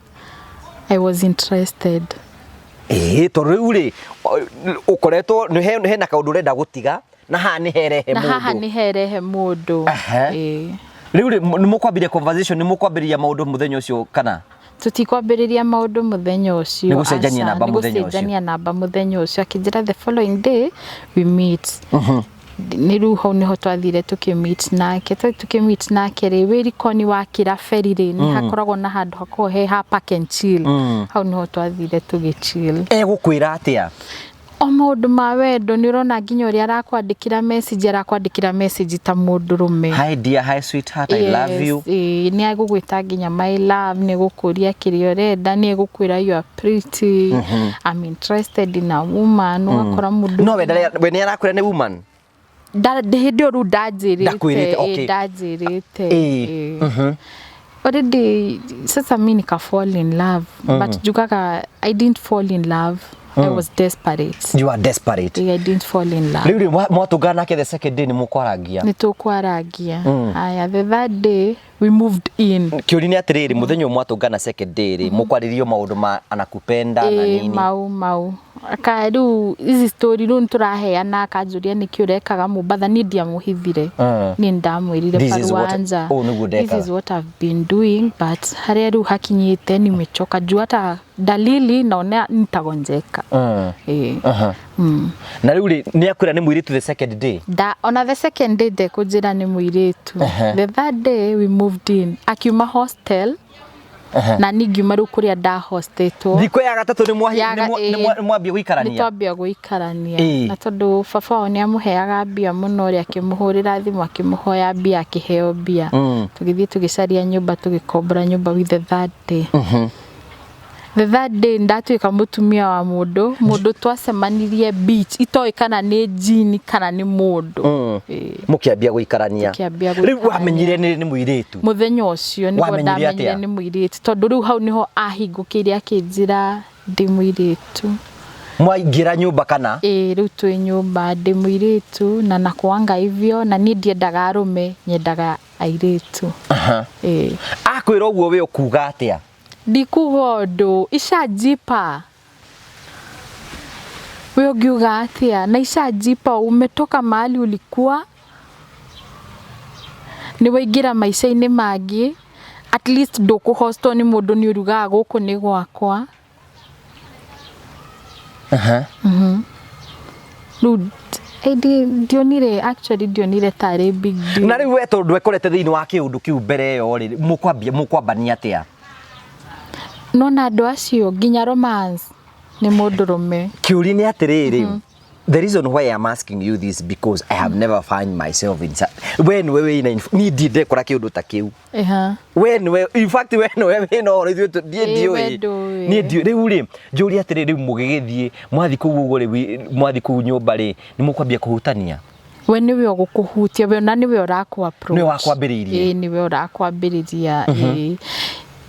I was interested. Ĩĩ, tondũ rĩu rĩ, ũkoretwo nĩ hena kaũndũ ũrenda gũtiga na haha nĩ herehe Na haha mũndũ. Nĩ herehe mũndũ. Ĩĩ. Rĩu rĩ, nĩ mũkwambĩrĩria conversation, nĩ mũkwambĩrĩria maũndũ mũthenya ũcio kana? Tũtikwambĩrĩria maũndũ mũthenya ũcio. Nĩ gũcenjania Aca, namba nĩ mũthenya ũcio. Gũcenjania namba mũthenya ũcio, akĩnjĩra the following day we meet. Nĩ rĩu hau nĩho twathire tũkĩmeet nake. Tũkĩmeet nake rĩ, wĩ Likoni wakĩra ferry rĩ, nĩ hakoragwo na handũ hakoragwo he ha park and chill, hau nĩho twathire tũgĩ chill. Egũkwĩra atĩa? O maũndũ ma wendo, nĩ ũrona nginya ũrĩa arakwandĩkĩra message, arakwandĩkĩra message ta mũndũrũme. "Hi dear, hi sweetheart, I love you." Yes, ĩĩ, nĩ agũgwĩta nginya my love, nĩ egũkũria kĩrĩa ũrenda, nĩ egũkwĩra you are pretty, I'm interested in a woman, ũgakora mũndũ No we we nĩ arakwĩra nĩ woman? Hĩndĩ ĩyo rĩu ndanjĩrĩte. Ndakwĩrĩte, okay. Ĩĩ, ndanjĩrĩte. Ĩĩ. Ĩĩ. Already sasa mi nika fall in love, but njugaga I didn't fall in love, I was desperate. You are desperate. Ĩĩ, I didn't fall in love. Rĩu rĩ, mwatũngana nake the second day, nĩ mũkwaragia? Nĩ tũkwaragia. Aya, the third day we moved in. Kĩũria nĩ atĩrĩrĩ, mũthenya ũyũ mwatũngana second day rĩ, mũkwarĩrio maũndũ ma anakupenda na Ĩĩ, nini? Mau aka rĩu ici story rĩu nĩtũraheana, akanjũria nĩkĩ ũrekaga Mombatha. Niĩ ndiamũhithire. Niĩ nĩndamwĩrire This is what- paruanja, ũũ nĩguo this ndekaga. is what I've been doing, but harĩa rĩu hakinyĩte nimechoka, juu hata dalili naona nitagonjeka. Ĩĩ. Na rĩu rĩ, nĩ akwĩra nĩ mũirĩtu the second day? Da, ona the second day ndekũnjĩra nĩ mũirĩtu. The third day we moved in, akiuma hostel. Na niĩ ngiuma rĩu kũrĩa ndahostetwo. Thikũ ya gatatũ nĩ mwambia nĩ gũikarania? Twambia gũikarania. Na tondũ baba wao nĩ amũheaga mbia mũno rĩ, akĩmũhũrĩra thimũ, akĩmũhoya mbia, akĩheo mbia. Tũgĩthiĩ tũgĩcaria nyũmba, tũgĩkombora nyũmba with the third day. The third day ndatuĩka mũtumia wa mũndũ, mũndũ twacemanirie beach, itoĩ kana nĩ jini kana nĩ mũndũ. Ĩĩ. Mũkĩambia gũikarania? Tũkĩambia Rĩu gũikarania. wamenyire nĩ mũirĩtu? Mũthenya ũcio nĩguo Wamenyire ndamenyire atĩa? nĩ mũirĩtu, tondũ rĩu hau nĩho ahingũkĩire akĩnjĩra ndĩ mũirĩtu. Mwaingĩra nyũmba kana? Ĩĩ, rĩu twĩ nyũmba, ndĩ mũirĩtu na nakuanga hivyo, na niĩ ndiendaga arũme, nyendaga airĩtu. Ĩĩ. Akwĩra ũguo we ũkuga atĩa? Ndikuga ũndũ, ishajipa. We ũngiuga atĩa? Na ishajipa, umetoka mahali ulikuwa, nĩ waingĩra maica-inĩ mangĩ, at least ndũkũhostwo nĩ mũndũ, nĩ ũrugaga, gũkũ nĩ gwakwa. Rĩu ndionire, actually ndionire tarĩ big deal. Na rĩu we tondũ ndwekorete thĩinĩ wa kĩũndũ kĩu mbere ĩyo rĩ, mũkwambia mũkwambania atĩa? Nona andũ acio nginya romance nĩ mũndũrũme. Kĩũria nĩ atĩrĩrĩ, the reason why I'm asking you this, because I have never find myself in we nĩwe wĩna niĩ ndirĩ ndekora kĩũndũ ta kĩu. We nĩwe, in fact we nĩwe wĩna ũhoro, ithuĩ niĩ Ĩĩ, we ndiũĩ. Ndũĩ. Niĩ ndiũĩ. Rĩu rĩ, njũrie atĩrĩ, rĩu mũgĩgĩthiĩ mwathiĩ kũu ũguo rĩ, mwathiĩ kũu nyũmba rĩ, nĩ mũkwambia kũhutania? We nĩwe ũgũkũhutia, we ona nĩwe ũrakũ approach. Nĩwe wakwambĩrĩirie? Ĩĩ, nĩwe ũrakwambĩrĩria. Ĩĩ,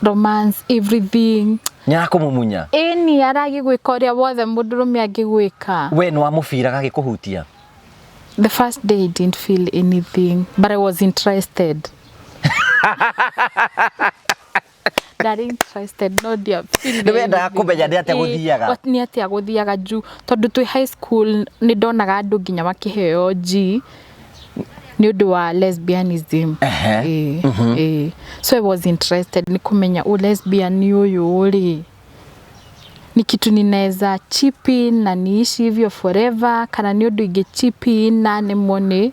romance, everything. Nĩ arakũmumunya? Ĩni, aragĩgwĩka ũrĩa wothe mũndũrũme angĩgwĩka. We nĩ wamũbiraga agĩkũhutia? The first day I didn't feel anything, but I was interested. Ndarĩ interested no ndia feel Nĩ wendaga anything. kũmenya nĩ atĩa Ĩĩ, gũthiaga? Nĩ atĩa gũthiaga, juu tondũ twĩ high school nĩ ndonaga andũ nginya makĩheo G nĩ ũndũ wa lesbianism. Ĩĩ. So I was interested nĩ kũmenya ũ lesbian ũyũ rĩ, ni kitu ninaweza chip in na niishi hivyo forever, kana nĩ ũndũ ingĩ chip in na nemwo nĩ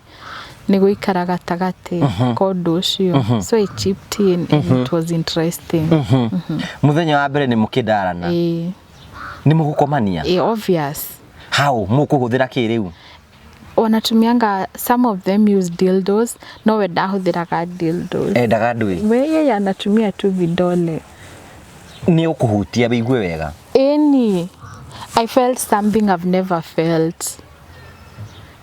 gũikara gatagatĩ ka ũndũ ũcio. So I chipped in and it was interesting. Mũthenya wa mbere nĩ mũkĩndarana? Ĩĩ. Nĩ mũgũkomania? Ĩĩ, obvious. How mũkũhũthĩra kĩ rĩu? Wanatumianga, some of them use dildos, no we ndahũthĩraga dildos. Endaga ndũĩ? We yeye anatumia tu vidole. Nĩ ũkũhutia wĩigue wega? Ĩni, I felt something I've never felt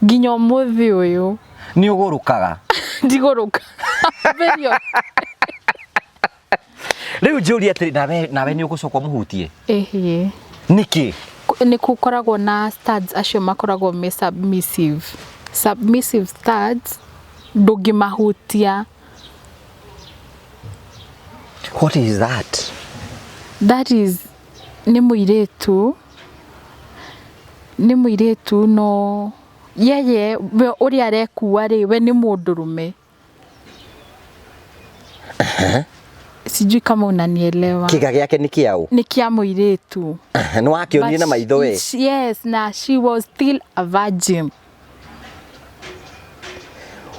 nginya ũmũthĩ ũyũ. Nĩ ũgũrũkaga? Ndigũrũka. Very Rĩu njũrie atĩrĩ, nawe nĩ ũgũcoka ũmũhutie? Ĩhĩ. Nĩkĩ? Nĩ gũkoragwo na studs acio makoragwo me submissive, submissive studs ndũngĩmahutia. What is that? That is nĩ mũirĩtu, nĩ mũirĩtu, no yeye we ũrĩa arekua rĩ, we nĩ mũndũrũme. Sijui kama unanielewa. Kĩga gĩake nĩ kĩaũ? Nĩ kĩa mũirĩtu. Nĩ wakĩonire na But maitho we? Yes, na she was still a virgin.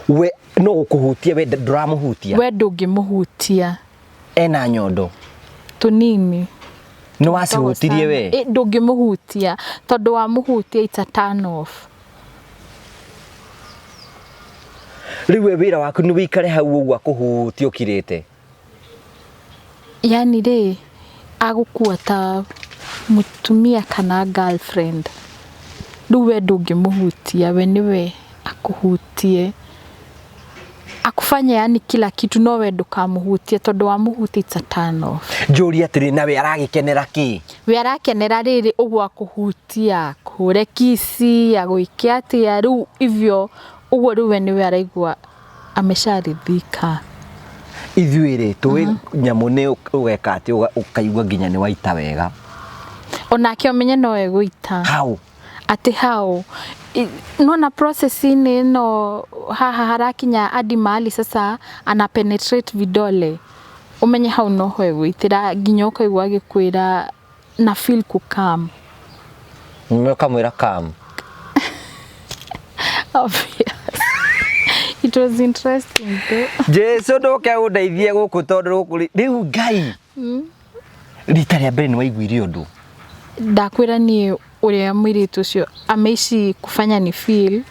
We no gũkũhutia, we ndũramũhutia? We ndũngĩmũhutia. Ena nyondo? Tũnini. Nĩ wacihutirie we? Ĩ, ndũngĩmũhutia, tondũ wamũhutia it's a turn off. Rĩu we wĩra waku nĩ wĩikare hau ũguo akũhutie ũkirĩte? Yani rĩ, agũkua ta mũtumia kana girlfriend. Rĩu we ndũngĩmũhutia, we nĩwe akũhutie, akufanye yani kila kitu, no we ndũkamũhutie, tondũ wamũhutia it's a turn off. Njũrie atĩrĩ, nawe aragĩkenera kĩ? We arakenera rĩrĩ ũguo akũhutia, akũhũre kiss, agwĩke atĩa, rĩu hivyo ũguo, rĩu we nĩwe araigua amesharidhika. Ithuĩ rĩ, tũĩ nyamũ nĩ ũgeka atĩ ũkaigua nginya nĩ waita wega. Onake ũmenye no egũita. How? Atĩ how? Nona process-inĩ ĩno haha harakinya hadi mahali sasa ana penetrate vidole, ũmenye hau noho egũitĩra, nginya ũkaigua agĩkwĩra na feel kukam. Nĩ ũkamwĩra kam? Obvious. It was interesting though. Jesu, ndũke ũndeithie gũkũ, tondũ gũkũ rĩu Ngai. Rita rĩa mbere nĩ waiguire ũndũ? Ndakwĩra niĩ ũrĩa mũirĩtu ũcio ameishi kufanya ni feel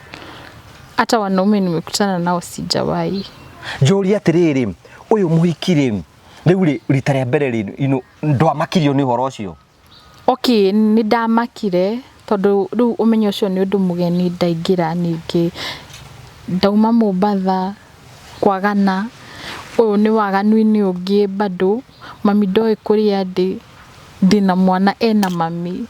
hata wanaume nimekutana nao sijawahi. Njũrie atĩrĩrĩ, ũyũ mũhiki rĩ, rĩu rĩ, rita rĩa mbere rĩ, ndwamakirio nĩ ũhoro ũcio? Okay, nĩ ndamakire tondũ rĩu ũmenyo ũcio nĩ ũndũ mũgeni ndaingĩra ningĩ. Ndauma Mombatha kwagana, ũyũ nĩ waganu-inĩ ũngĩ bado, mami ndoĩ kũrĩa ndĩ, ndĩna mwana ena mami.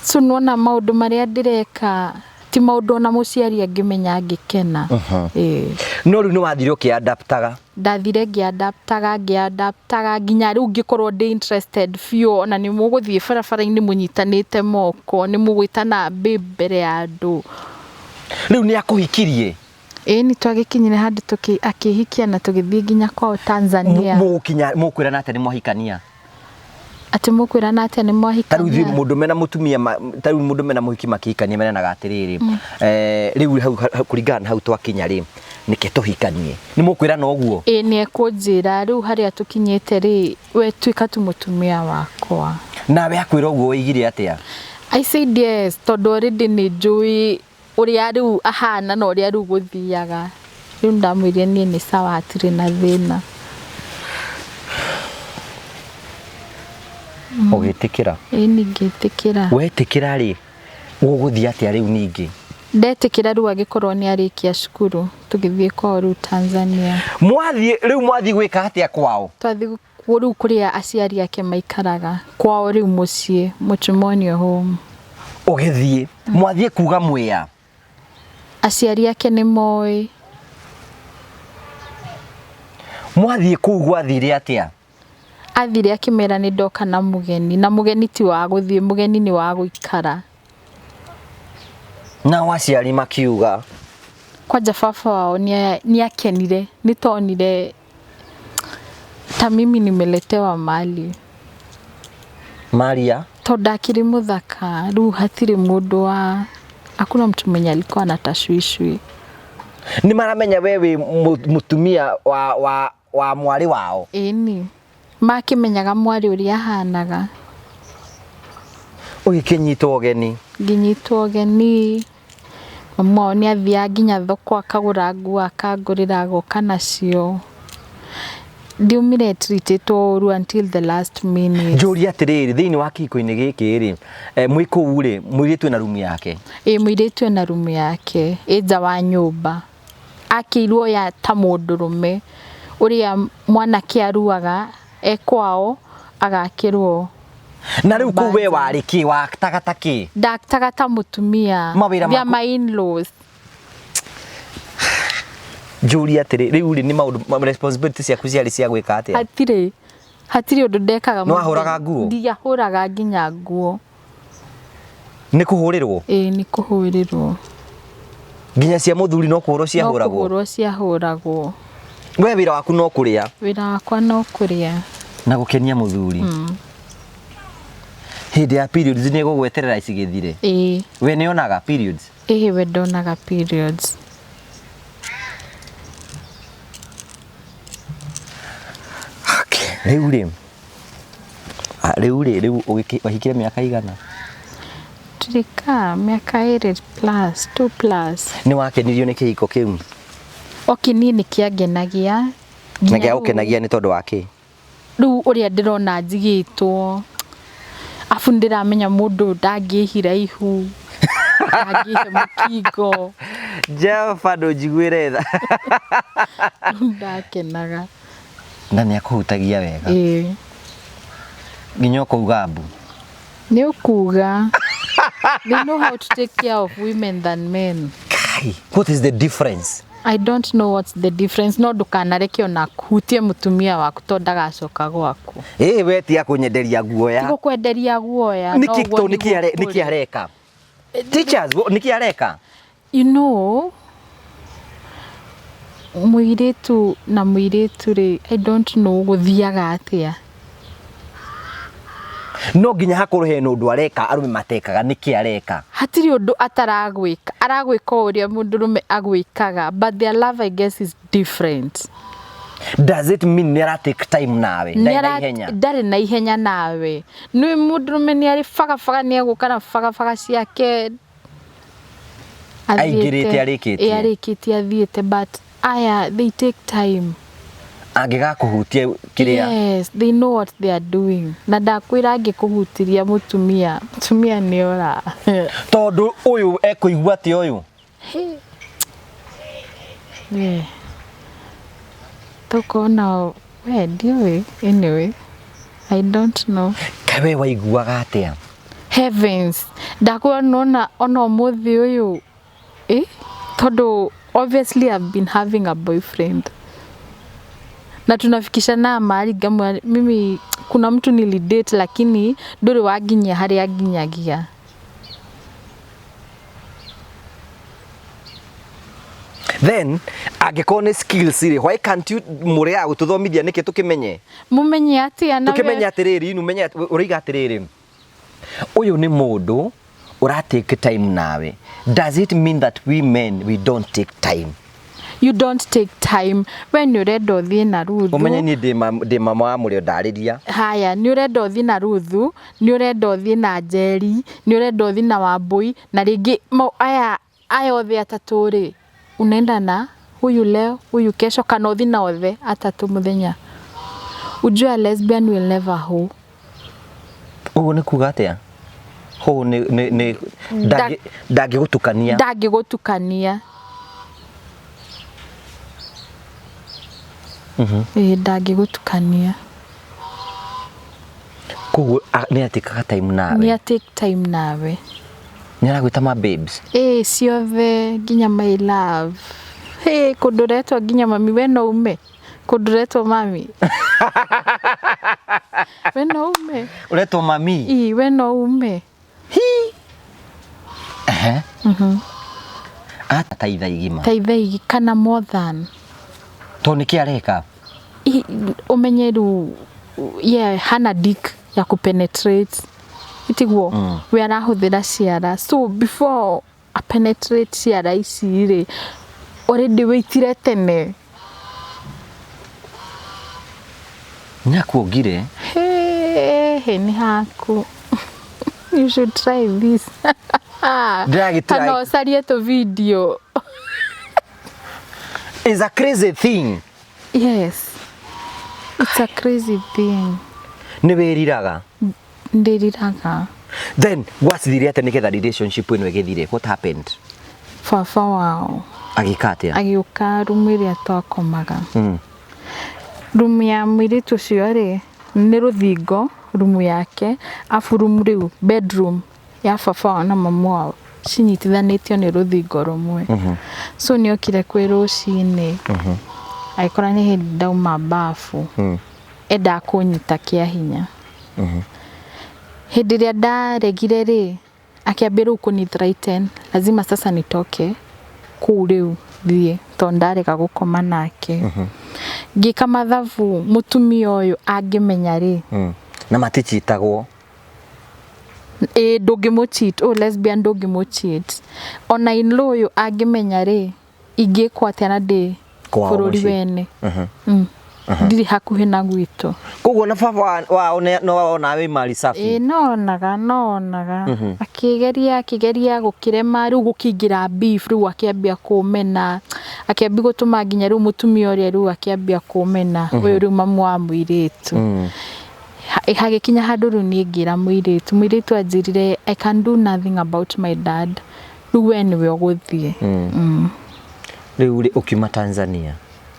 So nĩwona maũndũ marĩa ndĩreka ti maũndũ ona mũciari angĩmenya angĩkena. Ĩĩ. No rĩu nĩ wathire ũkĩadaptaga? Ndathire ngĩadaptaga, ngĩadaptaga nginya rĩu ngĩkorwo ndĩ interested biũ, ona nĩ mũgũthiĩ barabara-inĩ mũnyitanĩte moko, nĩ mũgwĩtana babe mbere ya andũ. Rĩu nĩ akũhikirie? Ĩĩ nĩ twagĩkinyire handũ akĩhikia na tũgĩthiĩ nginya kwao Tanzania. Mũgũkinya mũkwĩrana atĩa nĩ mwahikania? Atĩ mũkwĩrana atĩa nĩ Ta rĩu ithuĩ mwahikania? Mũndũ mena mũtumia, ta rĩu mũndũ mena mũhiki makĩhikania meranaga atĩrĩrĩ, rĩu hau kũringana na hau twakinya rĩ, nĩke tũhikanie. Nĩ mũkwĩrana ũguo? Ĩĩ nĩ ekũnjĩra rĩu harĩa tũkinyĩte rĩ, we tuĩka tu mũtumia wakwa. Nawe akwĩra ũguo waigire atĩa? I said yes, tondũ already nĩ njũĩ ũrĩa rĩu ahana na ũrĩa rĩu gũthiaga. Rĩu ndamwĩrire niĩ nĩ sawa, hatirĩ na thĩna. Ũgĩtĩkĩra? Ĩĩ niĩ ngĩtĩkĩra. Wetĩkĩra rĩ, gũgũthiĩ atĩa rĩu ningĩ? Ndetĩkĩra rĩu agĩkorwo nĩ arĩkia cukuru, tũgĩthiĩ kwao rĩu Tanzania. Mwathiĩ rĩu mwathiĩ gwĩka atĩa kwao? Twathiĩ rĩu kũrĩa aciari ake maikaraga, kwao rĩu mũciĩ, matrimonial home. Ũgĩthiĩ, mwathiĩ kuga mwĩa? Aciari ake nĩ moĩ. Mwathiĩ kũu gwathire atĩa? Athire akĩmera nĩ ndoka na mũgeni, na mũgeni ti wa gũthiĩ, mũgeni nĩ wa gũikara. Nao aciari makiuga? Kwanja baba wao nĩ akenire, nĩ tonire ta mimi nimeletewa mali. Maria? Tondũ akĩrĩ mũthaka, rĩu hatirĩ mũndũ wa, hakuna mtu mwenye alikuwa na tashwishwi. Nĩ maramenya we wĩ mũtumia wa mwarĩ wao? Ĩni, makĩmenyaga mwarĩ ũrĩa ahanaga. Ũgĩkĩnyitwo ũgeni? Ngĩnyitwo ũgeni, mamu wao nĩ athiaga nginya thoko akagũra nguo akangũrĩra agoka nacio. Ndiumire treatĩtwo ũru until the last minute. Njũrie atĩrĩrĩ, thĩinĩ wa kĩhiko-inĩ gĩkĩ rĩ, mwĩ kũu rĩ, mũirĩtu ena rumu yake? Ĩĩ mũirĩtu ena rumu yake, ĩ nja wa nyũmba. Akĩirwo ya ta mũndũrũme ũrĩa mwanake aruaga e kwao agakĩrwo. Na rĩu kũu we warĩ kĩ, waktaga ta kĩ? Ndaktaga ta mũtumia. Mawĩra They are maku? my in-laws. Njũrie atĩrĩ, rĩu rĩ nĩ maũndũ, responsibility ciaku ciarĩ cia gwĩka atĩa? Hatirĩ, hatirĩ ũndũ ndekaga. Nĩ wahũraga nguo? Ndiahũraga nginya nguo. Nĩ kũhũrĩrwo? Ĩĩ nĩ kũhũrĩrwo. Nginya cia mũthuri no kũhũrwo ciahũragwo? No kũhũrwo ciahũragwo. We wĩra waku no kũrĩa? Wĩra wakwa no kũrĩa. Na gũkenia mũthuri? Hĩndĩ ya periods nĩ egũgweterera cigĩthire? Ĩĩ. We nĩ onaga periods? Ĩĩ we ndonaga periods. Okay. Rĩu rĩ, rĩu rĩ, rĩu wahikire mĩaka igana? Tulikaa miaka 2 plus, 2 plus. Nĩ wakenirio nĩ kĩhiko kĩu? Okay, niĩ nĩ kĩangenagia. Na gĩagũkenagia nĩ tondũ wa kĩ? Rĩu ũrĩa ndĩrona njigĩtwo, abu nĩndĩramenya mũndũ ndangĩhira ihu, ndangĩhe mũkingo. Jehova ndũnjiguĩre tha. Rĩu ndakenaga. Na nĩ akũhutagia wega? Ĩĩ. Nginya ũkauga mbu? Nĩ ũkuga. They know how to take care of women than men. Kai, what is the difference? I don't know what's the difference. No ndũkanareke ona hutie mũtumia waku tondũ ndagacoka gwaku. Ĩĩ we tiga kũnyenderia guoya. Tiga kwenderia guoya. Nĩkĩ to nĩkĩ areka? Teachers, nĩkĩ areka? You know, mũirĩtu na mũirĩtu rĩ, I don't know gũthiaga atĩa. No nginya hakorwo hena ũndũ areka arũme matekaga, nĩkĩ areka? Hatirĩ ũndũ ataragwĩka, aragwĩka o ũrĩa mũndũrũme agwĩkaga, but their love I guess is different. Does it mean nĩ ara take time nawe? Ndarĩ na ihenya. Ndarĩ na ihenya nawe. Nĩ mũndũrũme nĩ arĩ bagabaga, nĩ egũka na bagabaga ciake Aingĩrĩte arĩkĩtie. Ĩ, arĩkĩtie athiĩte, but aya they take time. Angĩgakũhutia kĩrĩa. Yes, they know what they are doing. Na ndakwĩra angĩkũhutiria mũtumia, mũtumia nĩ ora. Tondũ ũyũ ekũigua atĩa ũyũ? We. Tũkona we ndiũĩ anyway. I don't know. Kaĩ we waiguaga atĩa? Heavens. Ndakwĩra nona ona ũmũthĩ ũyũ eh? Tondũ obviously I've been having a boyfriend na tunafikishana mahali ngamwĩra mimi kuna mtu nilidate lakini ndũrĩ wanginyia harĩa nginyagia. Then angĩkorwo nĩ skills rĩ, why can't you mũrĩaga gũtũthomithia nĩkĩ tũkĩmenye? Mũmenye atĩa na we- Tũkĩmenye atĩrĩrĩ, inu menye ũroiga atĩrĩrĩ, ũyũ nĩ mũndũ ũra take time nawe. Does it mean that we men we don't take time? You don't take time. We nĩ ũrenda ũthiĩ na Ruthu. Ũmenye niĩ ndĩ mama wa mũrĩo ndarĩria. Haya, nĩ ũrenda ũthiĩ na Ruthu, nĩ ũrenda ũthiĩ na Njeri, nĩ ũrenda ũthiĩ na Wambũi, na rĩngĩ aya aya othe atatũ rĩ, unaenda na huyu leo, huyu kesho, kana ũthiĩ na othe atatũ mũthenya. Ujue a lesbian will never hoe. Ũguo nĩ kuga atĩa? Hũ nĩ ndangĩgũtukania. Ndangĩgũtukania. Ĩĩ, ndangĩgũtukania. Koguo nĩ atĩkaga time nawe. Nĩ take time nawe. Nĩ aragwĩta ma babes. Ĩĩ, ciothe nginya my love. Hĩ, kũndũ ũretwo nginya mami, we no ume. Kũndũ ũretwo mami. We no ume. Ũretwo mami. Ĩĩ, we no ume. Ehe. Ata ta ithaa igima. Ta ithaa igima kana more than. Tondũ nĩkĩ areka? Ũmenye rĩu yeah, hana dick ya kupenetrate. Itiguo? We arahũthĩra ciara. So before a penetrate ciara ici rĩ, already wĩitire tene. Nĩakuongire. Hĩ, nĩ haku. You should try this. Ndĩragĩ try. Kana ũcarie tũ video. It's a crazy thing. Yes. It's a crazy thing. Nĩ wĩriraga? Ndĩriraga. Then gwacithire atĩa nĩgetha relationship ĩno ĩgĩthire? What happened? Baba wao. Agĩka atĩa? Agĩũka rumu ĩrĩa twakomaga. Rumu ya mũirĩtu ũcio rĩ, nĩ rũthingo rumu yake, afu rumu rĩu bedroom ya baba wao na mamu wao cinyitithanĩtio nĩ rũthingo rũmwe. So nĩ okire kwĩ rũcinĩ, agĩkora nĩ hĩndĩ ndauma bafu, endaga kũnyita kĩa hinya. Hĩndĩ ĩrĩa ndaregire rĩ, akĩambia rĩu kũni threaten, lazima sasa nitoke kũu rĩu thiĩ tondũ ndarega gũkoma nake. Ngĩka mathabu mũtumia ũyũ angĩmenya rĩ. Na matichitagwo. Ĩĩ, ndũngĩmũ cheat, ũyũ lesbian ndũngĩmũ cheat. Ona in law ũyũ angĩmenya rĩ, ingĩkwo atĩa na ndĩ bũrũri wene. Ndirĩ hakuhĩ na gwitũ. Koguo na baba wao no wona wĩ mali safi. Ĩĩ, no onaga, no onaga. Akĩgeria, akĩgeria gũkĩrema, rĩu gũkĩingĩra beef, rĩu akĩambia kũmena, akĩambia gũtũma nginya rĩu mũtumia ũrĩa rĩu akĩambia kũmena, ũyũ rĩu mamu wa mũirĩtu. Hagĩkinya handũ rĩu niĩ ngĩra mũirĩtu, mũirĩtu anjĩrire I can do nothing about my dad, rĩu we nĩwe ũgũthiĩ. Rĩu rĩ ũkiuma Tanzania.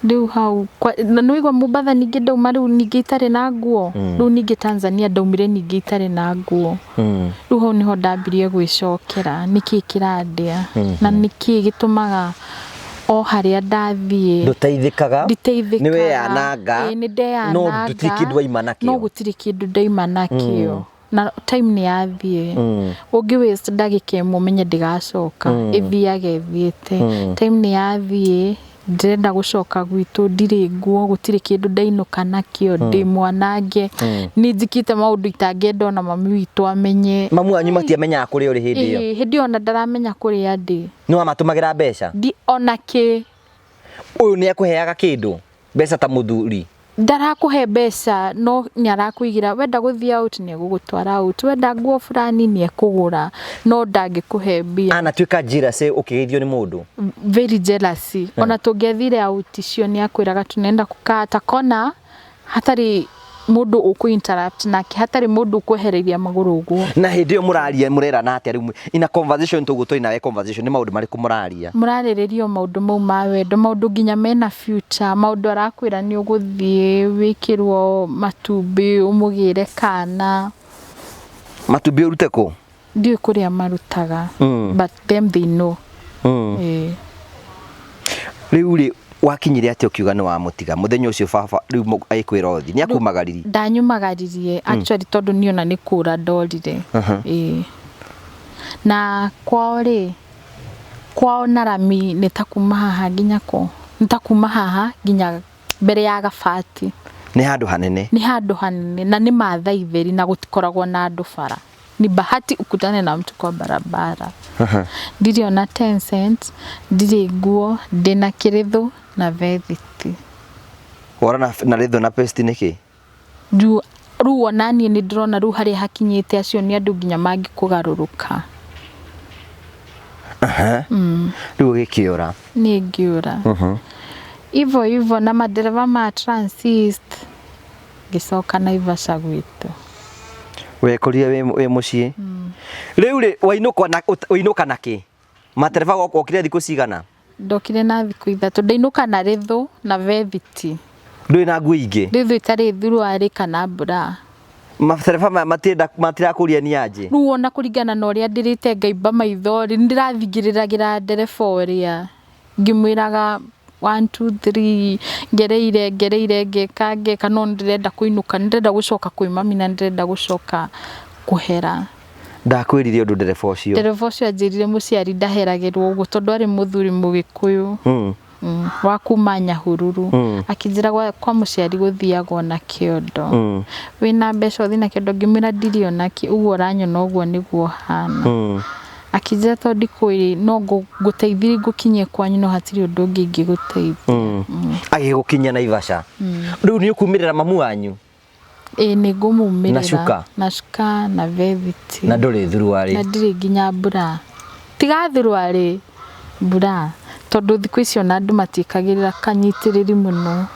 Rĩu hau na nĩwaigua Mombatha ningĩ ndauma rĩu ningĩ itarĩ na nguo. Rĩu ningĩ Tanzania ndaumire ningĩ itarĩ na nguo. Rĩu hau nĩho ndambirie gwĩcokera nĩkĩ kĩrandĩa na nĩkĩ gĩtũmaga o harĩa ndathiĩ Ndũteithĩkaga. Nditeithĩkaga. Nĩ weyananga. Ĩĩ, nĩ ndeyananga. No gũtirĩ kĩndũ waima nakĩo. No gũtirĩ kĩndũ ndaima nakĩo. Na time nĩ yathiĩ. Ũngĩ waste ndagĩka ĩmwe ũmenye ndĩgacoka. Ĩthiaga ĩthiĩte. Time nĩ yathiĩ, ndĩrenda gũcoka gwitũ, ndirĩ nguo, gũtirĩ kĩndũ ndainũka nakĩo, ndĩ mwanange. Nĩ njĩkĩte maũndũ itangĩenda ona mami witũ amenye. Mamu wanyu matiamenyaga kũrĩa ũrĩ hĩndĩ ĩyo? Ĩĩ, hĩndĩ ĩyo ona ndaramenya kũrĩa ndĩ. Nĩ wamatũmagĩra mbeca? Ndi ona kĩ. Ũyũ nĩ akũheaga kĩndũ? Mbeca ta mũthuri. Ndarakũhe mbeca, no nĩ arakũigĩra. Wenda gũthiĩ out, nĩ egũgũtwara out. Wenda nguo fulani, nĩ ekũgũra, no ndangĩkũhe mbia. Anatuĩka jealousy ũkĩgeithio nĩ mũndũ. Very jealousy. Ona tũngĩathire out icio, nĩ akwĩraga tunaenda kukaa ta kona hatarĩ mũndũ ũkũ interrupt nake, hatarĩ mũndũ ũkwehereria magũrũ ũguo. Na hĩndĩ ĩyo mũraria, mũrerana atĩa rĩu ina conversation? Tũguo tũrĩ nawe conversation, nĩ maũndũ marĩkũ mũraria? Mũrarĩrĩria o maũndũ mau ma wendo, maũndũ nginya mena future, maũndũ arakwĩra nĩ ũgũthiĩ wĩkĩrwo matumbĩ, ũmũgĩre kana. Matumbĩ ũrute kũ? Ndiũĩ kũrĩa marutaga, but them, they know. Ĩĩ. Rĩu rĩ, wakinyire atĩa ũkiuga nĩ wamũtiga mũthenya ũcio? Baba rĩu agĩkwĩra ũthi, nĩ akumagaririe? Ndanyumagaririe actually, tondũ niĩ ona nĩ kũra ndorire. Ĩĩ, na kwao rĩ, kwao na rami nĩ ta kuma haha nginya kũ, nĩ ta kuma haha nginya mbere ya gabati. Nĩ handũ hanene. Nĩ handũ hanene, na nĩ Maathai theri, na gũtikoragwo na andũ bara, ni bahati ukutane na mtu kwa barabara. Ndirĩ ona 10 cents, ndirĩ nguo, ndĩna kĩrĩthũ na vethiti. Wora na rĩthũ na pesti nĩkĩ? Juu rĩu ona niĩ nĩ ndĩrona rĩu harĩa hakinyĩte, acio nĩ andũ nginya mangĩkũgarũrũka. Rĩu ũgĩkĩũra? Nĩ ngĩũra ivo ivo na madereva ma transist, ngĩcoka Naivasha gwitũ. Wekorire wĩ mũciĩ rĩu rĩ, wainũka na wainũka na kĩ? Matereba wokire thikũ cigana? Ndokire na thikũ 3, ndainũka na rĩthũ na vethiti. Ndũrĩ na nguo ingĩ? Rĩthũ itarĩ thuruarĩ kana mbura. Matereba maya matirenda, matirakũria nĩ anjĩ. Rĩu ona kũringana na ũrĩa ndĩrĩte ngaimba maitho rĩ, nĩndĩrathingĩrĩragĩra ndereba ũrĩa ngĩmwĩraga 1 2 3, ngereire ngereire, ngeka ngeka, no nĩndĩrenda kũinũka, nĩndĩrenda gũcoka kwĩ mami, na nĩndĩrenda gũcoka kũhera. Ndakwĩrire ũndũ ndereba ũcio? Ndereba ũcio anjĩrire mũciari ndaheragĩrwo ũguo, tondũ arĩ mũthuri Mũgĩkũyũ wa kuma Nyahururu. Akĩnjĩra kwa mũciari gũthiagwo na kĩondo. Wĩna mbeca ũthiĩ na kĩondo? Ngĩmwĩra ndirĩ ona kĩ, ũguo ũranyona ũguo nĩguo hana. Akĩnjĩra tondũ ndikũĩ, no ngũteithirie ngũkinyie kwanyu, no hatirĩ ũndũ ũngĩ ingĩgũteithia. Agĩgũkinyia Naivasha. Rĩu nĩ ũkumĩrĩra mamu wanyu? Ĩĩ, nĩ ngũmumĩrĩra. Na cuka? Na cuka na vethiti. Na ndũrĩ thuruarĩ? Na ndirĩ nginya mbura, tiga thuruarĩ, mbura, tondũ thikũ ici ona andũ matiĩkagĩrĩra kanyitĩrĩri mũno.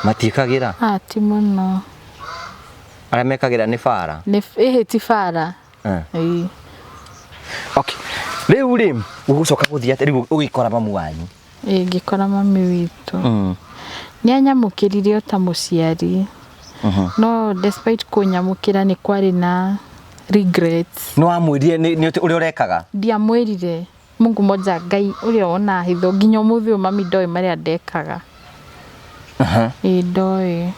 Matiĩkagĩra? Ah, ti mũno. Arĩa mekagĩra nĩ bara? Nĩ ĩhĩ, ti bara. Ĩĩ. Okay, rĩu rĩ, ũgũcoka gũthiĩ atĩa rĩu ũgĩkora mamu wanyu? Ĩĩ, ngĩkora mami witũ. Nĩ anyamũkĩrire o ta mũciari, no despite kũnyamũkĩra, nĩ kwarĩ na regrets. Nĩ wamwĩrire nĩ ũrĩa ũrekaga? Ndiamwĩrire. Mungu moja, Ngai ũrĩa wonaga hitho, nginya ũmũthĩ ũyũ mami ndoĩ marĩa ndekaga. Ĩĩ, ndoĩ.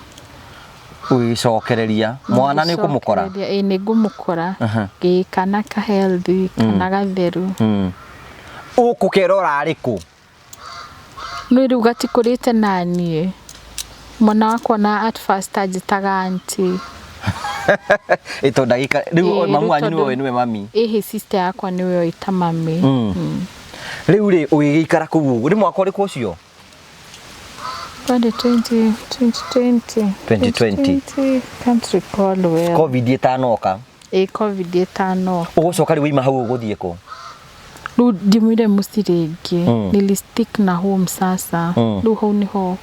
Ũgĩcokereria mwana nĩ ũkũmũkora? Ngĩcokereria, ĩĩ, nĩ ngũmũkora. Ĩĩ, kana ka healthy, kana gatheru. Ũkũkera ũrarĩ kũ? Nĩ rĩu gatikũrĩte naniĩ mwana wakwa, na at first anjĩtaga auntie. Ĩ tondũ ndagĩka rĩu Ĩĩ, mamu rĩu wanyu nĩwe tondũ- ũĩ nĩwe mami? Ĩhĩ, sister yakwa nĩwe oĩ ta mami. Rĩu rĩ, ũgĩgĩikara kũu ũguo, nĩ mwaka ũrĩkũ ũcio? Kwarĩ 20 2020. 2020. Can't recall well. Covid ĩtanoka? Ĩ, Covid ĩtanoka. Ũgũcoka rĩu waima hau ũgũthiĩ kũ? Rĩu ndimwire mũciĩ rĩngĩ. Nilistick na home sasa. Rĩu hau nĩho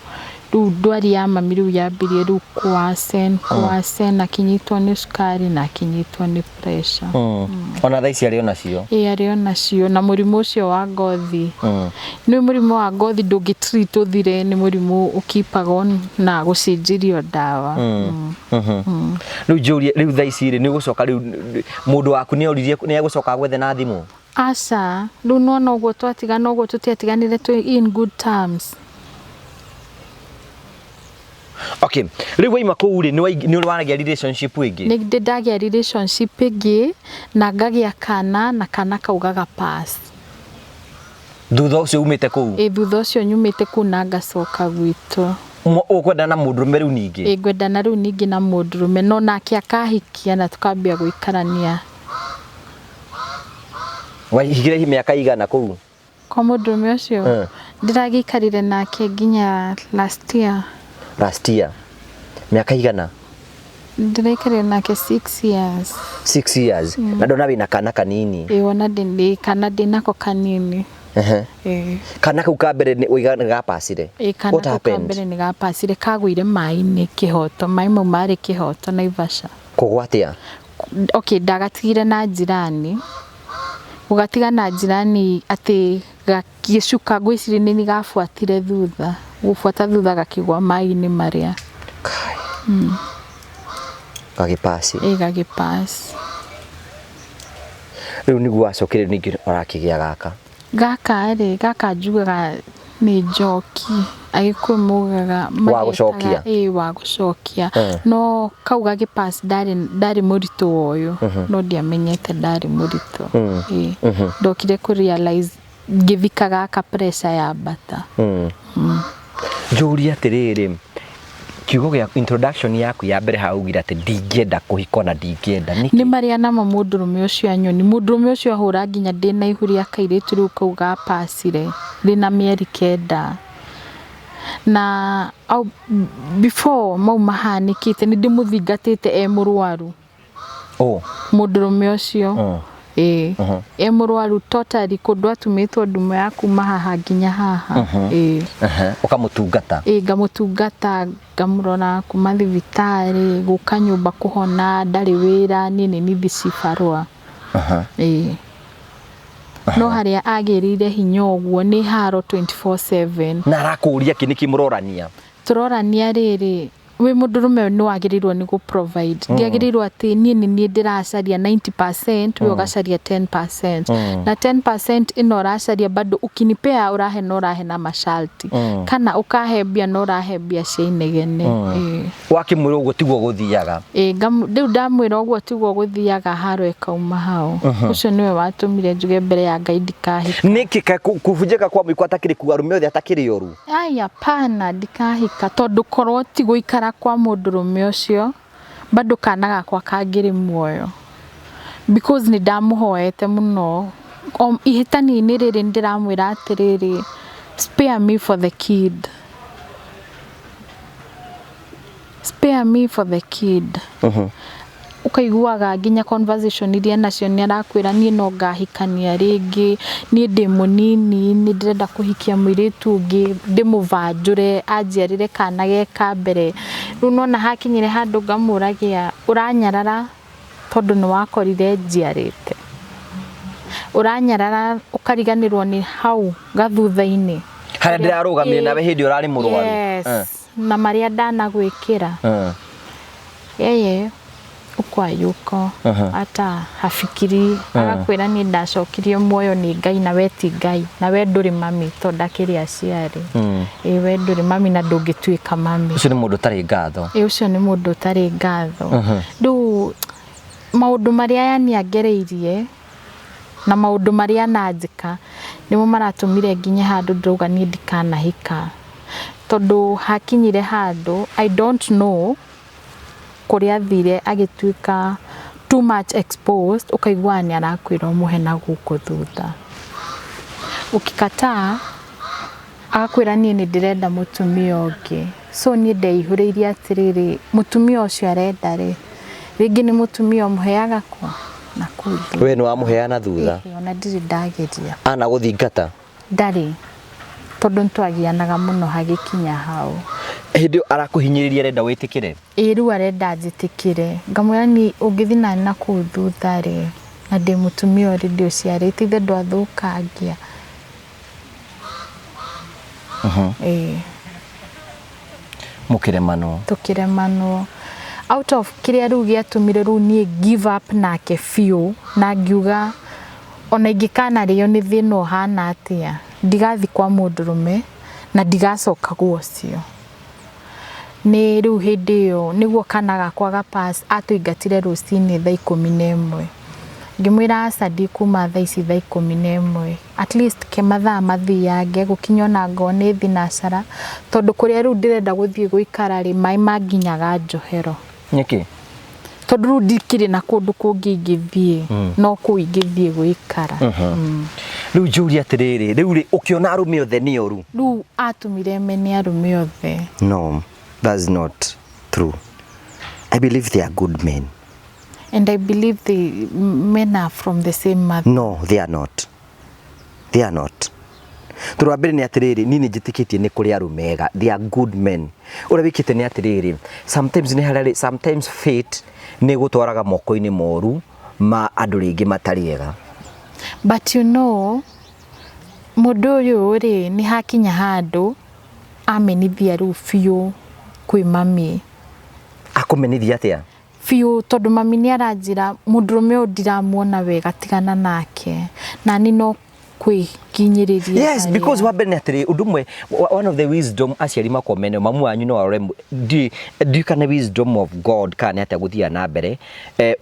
rĩu ndwari ya mami rĩu yambirie rĩu kũwasen kũwasen, akinyitwo nĩ cukari na akinyitwo nĩ pressure. Ona thaa ici arĩ onacio? Ĩ, arĩ onacio, na mũrimũ ũcio wa ngothi. Nĩ mũrimũ wa ngothi ndũngĩ treat ũthire, nĩ mũrimũ ũkeepaga on na gũcenjerio ndawa. Rĩu njũrie, rĩu thaa ici rĩ, nĩ ũgũcoka rĩu, mũndũ waku nĩ oririe nĩ egũcoka agwethe na thimũ? Aca, rĩu nĩwona ũguo twatigana ũguo, tũtiatiganire twĩ in good terms. Okay, rĩu waima kũu rĩ, nĩ waragia relationship ĩngĩ? Nĩ ndĩ ndagĩa relationship ĩngĩ na ngagĩa kana, na kana kau gaga pass. Thutha ũcio umĩte kũu? Ĩ, thutha ũcio nyumĩte kũu na ngacoka gwitũ. Ũkwendana na mũndũrũme rĩu ningĩ? Ĩ, ngwendana rĩu ningĩ na mũndũrũme, no nake akahikia na tukambia gũikarania. Wahikire mĩaka igana kũu? Kwa mũndũrũme ũcio? Ndĩragĩikarire nake nginya last year. Last year. Mĩaka igana? Ndĩraikarire nake 6 years. 6 years. Na ndona wĩna kana kanini. Ĩĩ, ona ndĩ kana ndĩnako kanini. Ĩĩ. Kana kau ka mbere nĩ ũiga nĩ gapacire? Ĩĩ, kana What kau ka happened? mbere nĩ gapacire, kagũire maĩ-inĩ Kĩhoto, maĩ mau marĩ Kĩhoto Naivasha. Kũgwa atĩa? Okay, ndagatigire na njirani, gũgatiga na njirani atĩ gagĩcuka, ngwĩciria nĩ gabuatire thutha, gũbuata thutha gakĩgwa maĩ-inĩ marĩa. Kai. Gagĩpaci. Ĩĩ, gagĩpass. Rĩu nĩguo wacokire ningĩ ũrakĩgĩa gaka. Gaka rĩ, gaka njugaga nĩ njoki, Agĩkũyũ maugaga Wa gũcokia. Ĩĩ, wa gũcokia. No kau gagĩ pass ndarĩ ndarĩ mũritũ wa ũyũ, no ndiamenyete ndarĩ mũritũ. Ĩĩ. Ndokire kũ realize ngĩthika gaka pressure yambata. Njũrie atĩrĩrĩ, kiugo gĩa introduction yaku ya mbere hau ugire atĩ ndingĩenda kũhikwo na ndingĩenda nĩkĩ? Nĩ marĩa namo mũndũrũme ũcio anyoni, mũndũrũme ũcio ahũra nginya ndĩna ihu rĩa kairĩtu rĩu kau gapacire rĩna mĩeri 9. Na before mau mahanĩkĩte nĩ ndĩmũthingatĩte e mũrwaru. Oh. Mũndũrũme ũcio. Ĩĩ. E mũrwaru totally kũndũ atumĩtwo ndumo ya kuma haha nginya haha. Ĩĩ. Ũkamũtungata? Ĩĩ, ngamũtungata, ngamũrora kuma thibitarĩ, gũka nyũmba kũhona, ndarĩ wĩra, niĩ nĩ nithi cibarũa. Ĩĩ. No harĩa agĩrĩire hinya ũguo nĩ haro 24/7. Na arakũria kĩ, nĩkĩ mũrorania? Tũrorania rĩrĩ, wĩ mũndũrũme nĩ wagĩrĩirwo nĩ gũ provide. Ndiagĩrĩirwo atĩ niĩ nĩ niĩ ndĩracaria 90%, we ũgacaria 10%. Na 10% ĩno ũracaria bado ukinipea ũrahe na ũrahe na masharti. Kana ũkahe mbia na ũrahe mbia cia inegene. Ĩĩ. Wakĩmwĩra ũguo tiguo gũthiaga? Ĩĩ, rĩu ndamwĩra ũguo tiguo gũthiaga, haro ĩkauma hau. Ũcio nĩwe watũmire njuge mbere ya Ngai ndikahika. Nĩkĩ kũbunjĩka kwa mũiko atakĩrĩ kuo, arũme othe atakĩrĩ oru? Ai, hapana, ndikahika tondũ korwo ti gũikara kwa mũndũrũme ũcio bado kana gakwa kangĩrĩ muoyo, because nĩ ndamũhoete mũno. Ihĩtania-inĩ rĩrĩ nĩ ndĩramwĩra atĩrĩrĩ, spare me for the kid, spare me for the kid. Ũkaiguaga nginya conversation iria nacio nĩ arakwĩra niĩ no ngahikania rĩngĩ, niĩ ndĩ mũnini, nĩ ndĩrenda kũhikia mũirĩtu ũngĩ, ndĩmũbanjũre anjiarĩre kana ge ka mbere. Rĩu nona hakinyire handũ ngamũragia, ũranyarara tondũ nĩ wakorire njiarĩte, ũranyarara ũkariganĩrwo nĩ hau gathutha-inĩ harĩa ndĩrarũgamire nawe hĩndĩ ũrarĩ mũrwaru. Yes, na marĩa ndanagwĩkĩra. Yeye ukwayuko hata hafikiri, agakwĩra niĩ ndacokirio muoyo nĩ Ngai na we ti Ngai, na we ndũrĩ mami tondũ ndakĩrĩ aciari. Ĩĩ, we ndũrĩ mami na ndũngĩtuĩka mami. Ũcio nĩ mũndũ ũtarĩ ngatho. Ĩĩ, ũcio nĩ mũndũ ũtarĩ ngatho. Rĩu maũndũ marĩa yani angereirie na maũndũ marĩa ananjĩka nĩmo maratũmire nginye handũ ndĩrauga niĩ ndikanahika, tondũ hakinyire handũ I don't know kũrĩa athire agĩtuĩka too much exposed, ũkaiguaga nĩ arakwĩra ũmũhe na gũkũ thutha, ũkikataa agakwĩra niĩ nĩ ndĩrenda mũtumia ũngĩ. So niĩ ndeihũrĩirie atĩrĩrĩ, mũtumia ũcio arenda rĩ, rĩngĩ nĩ mũtumia ũmũheaga kwa na kũu thutha. We nĩ wamũheana thutha? Ĩhĩ, ona ndirĩ ndageria. Ana gũthingata? Ndarĩ, tondũ nĩtwagianaga mũno hagĩkinya hau. Hĩndĩ ĩyo arakũhinyĩrĩria arenda wĩtĩkĩre? Ĩĩ, rĩu arenda njĩtĩkĩre. Ngamwĩra niĩ ũngĩthiĩ nani na kũu thutha rĩ, na ndĩ mũtumia already ũciarĩte, ithe ndwathũkangia. Ĩĩ. Mũkĩremanwo? Tũkĩremanwo. Out of kĩrĩa rĩu gĩatũmire rĩu niĩ give up nake biũ, na ngiuga ona ingĩkanarĩo nĩ thĩna ũhana atĩa, ndigathiĩ kwa mũndũrũme na ndigacoka gwa ũcio. Nĩ rĩu hĩndĩ ĩyo nĩguo kana gakwa ga pass, atũingatire rũcinĩ thaa 11. Ngĩmwĩra aca, ndikuma thaa ici thaa 11, at least ke mathaa mathiange gũkinya ona ngorwo nĩ thinacara, tondũ kũrĩa rĩu ndĩrenda gũthiĩ gũikara rĩ, maĩ manginyaga njohero. Nĩkĩ? Tondũ rĩu ndikĩrĩ na kũndũ kũngĩ ingĩthiĩ, no kũu ingĩthiĩ gũikara. Rĩu njũrie atĩrĩrĩ, rĩu rĩ ũkĩona arũme othe nĩ oru? Rĩu atũmire mene arũme othe. No. That's not true. I believe they are good men. And I believe the men are from the same mother. No, they are not. They are not. Tondũ wa mbere nĩ atĩrĩrĩ, niĩ nĩ njĩtĩkĩtie nĩ kũrĩ arũme ega. They are good men. Ũrĩa wĩkĩte nĩ atĩrĩrĩ, sometimes nĩ harĩa sometimes fate nĩ gũtwaraga moko-inĩ moru ma andũ rĩngĩ matarĩ ega. But you know, mũndũ ũyũ rĩ, nĩ hakinya handũ amenithia rĩu biũ kwĩ mami. Akũmenithia atĩa? Biũ, tondũ mami nĩ aranjĩra mũndũrũme ũyũ ndiramuona wega, tigana nake. Na niĩ no kwĩkinyĩrĩria. Yes, because wa mbere nĩ atĩrĩ, ũndũ ũmwe, one of the wisdom aciari makwa mene, mamu wanyu no arore ndiũĩ kana wisdom of God kana nĩ atĩa gũthiaga na mbere.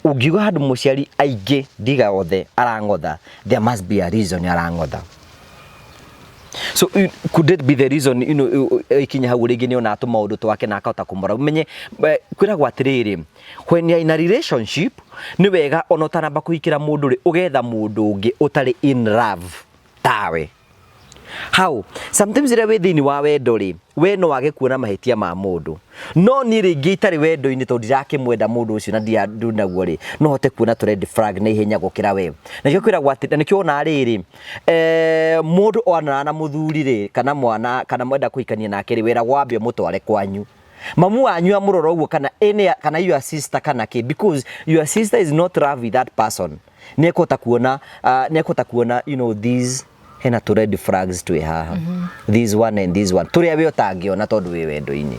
Ũngiuga handũ mũciari aingĩ ndiga othe arang'otha, there must be a reason arang'otha. So could it be the reason, ikinya hau rĩngĩ nĩ ona tũmaũndũ twake na akahota kũmũra. Ũmenye, kwĩragwo atĩrĩrĩ, when you are in a relationship, nĩ wega ona ũtanamba kũhikĩra mũndũ rĩ, ũgetha mũndũ ũngĩ ũtarĩ in love tawe. How? Sometimes rĩrĩa wĩ thĩinĩ wa wendo rĩ, we no wage kuona mahĩtia ma mũndũ. No niĩ rĩngĩ itarĩ wendo-inĩ tondũ ndirakĩmwenda mũndũ ũcio na ndinaguo rĩ, no hote kuona tũ red flag na ihenya gũkĩra we. Na nĩkĩo kwĩragwo atĩ, na nĩkĩo wonaga rĩrĩ, mũndũ onana na mũthuri rĩ, kana mwana, kana mwenda kũhikania nake rĩ, wĩragwo wambe ũmũtware kwanyu. Mamu wanyu amũrora ũguo kana any, kana your sister kana kĩ, because your sister is not love with that person. Nĩ ekũhota kuona, nĩ ekũhota kuona, you know, these hena tũ red flags twĩ haha. This one and this one. Tũrĩa we ũtangĩona tondũ wĩ wendo-inĩ.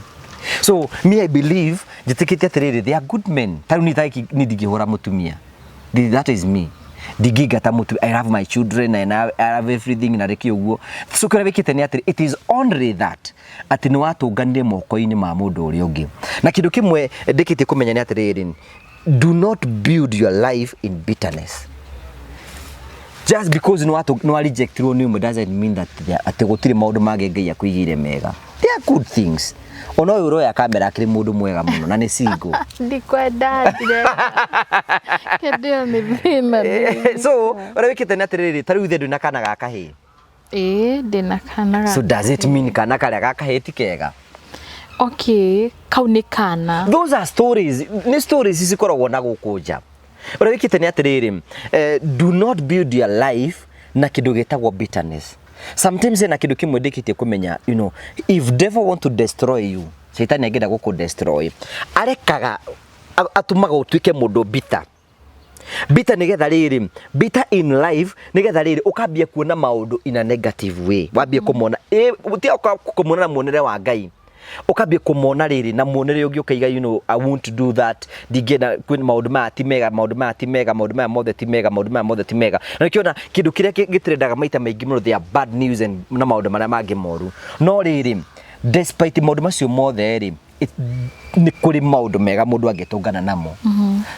So me I believe njĩtĩkĩtie atĩrĩrĩ, they are good men. Ta rĩu niĩ thaa ici niĩ ndingĩhũra mũtumia. That is me. Ndingĩingata mũtumia. I love my children and I love everything na rĩkĩ ũguo. So kĩrĩa wĩkĩte nĩ atĩrĩ, it is only that atĩ nĩ watũnganire moko-inĩ ma mũndũ ũrĩa ũngĩ. Na kĩndũ kĩmwe ndĩkĩtie kũmenya nĩ atĩrĩrĩ, do not build your life in bitterness. Just because nĩ wa rejectirwo nĩ ũmwe doesn't mean that atĩ gũtirĩ maũndũ mangĩ Ngai akũigĩire mega. They are good things. Ona ũyũ ũroya kamera akĩrĩ mũndũ mwega mũno na nĩ single. Ndikwenda, ndirenda. Kĩndĩ ĩyo nĩ thĩna. So, ũrĩa wĩkĩte nĩ atĩrĩrĩ, ta rĩu ithe ndwĩna kana ga kahĩĩ. Ĩĩ, ndĩna kana ga So does it mean kana karĩa ga kahĩĩ ti kega? Okay, kau nĩ kana. Those are stories. Nĩ stories cikoragwo na gũkũ nja. Ũrĩa wĩkĩte nĩ atĩrĩrĩ, do not build your life na kĩndũ gĩtagwo bitterness. Sometimes hena kĩndũ kĩmwe ndĩkĩtie kũmenya, you know, if devil want to destroy you, Shaitani angĩenda gũkũ destroy, arekaga atũmaga ũtuĩke mũndũ bitter. Bitter nĩgetha rĩrĩ, bitter in life nĩgetha rĩrĩ ũkambia kuona maũndũ in a negative way. Wambie kũmona, tiga kũmona na muonere wa Ngai. Ũkambia kũmona rĩrĩ na muonere ũngĩ ũkaiga, you know, I won't do that. Ndingĩenda kwĩ maũndũ maya ti mega, maũndũ maya ti mega, maũndũ maya mothe ti mega, maũndũ maya mothe ti mega. Na nĩkĩo ona kĩndũ kĩrĩa gĩtrendaga maita maingĩ mũno, they are bad news and na maũndũ marĩa mangĩ moru. No rĩrĩ, despite maũndũ macio mothe rĩ, nĩ kũrĩ maũndũ mega mũndũ angĩtũngana namo.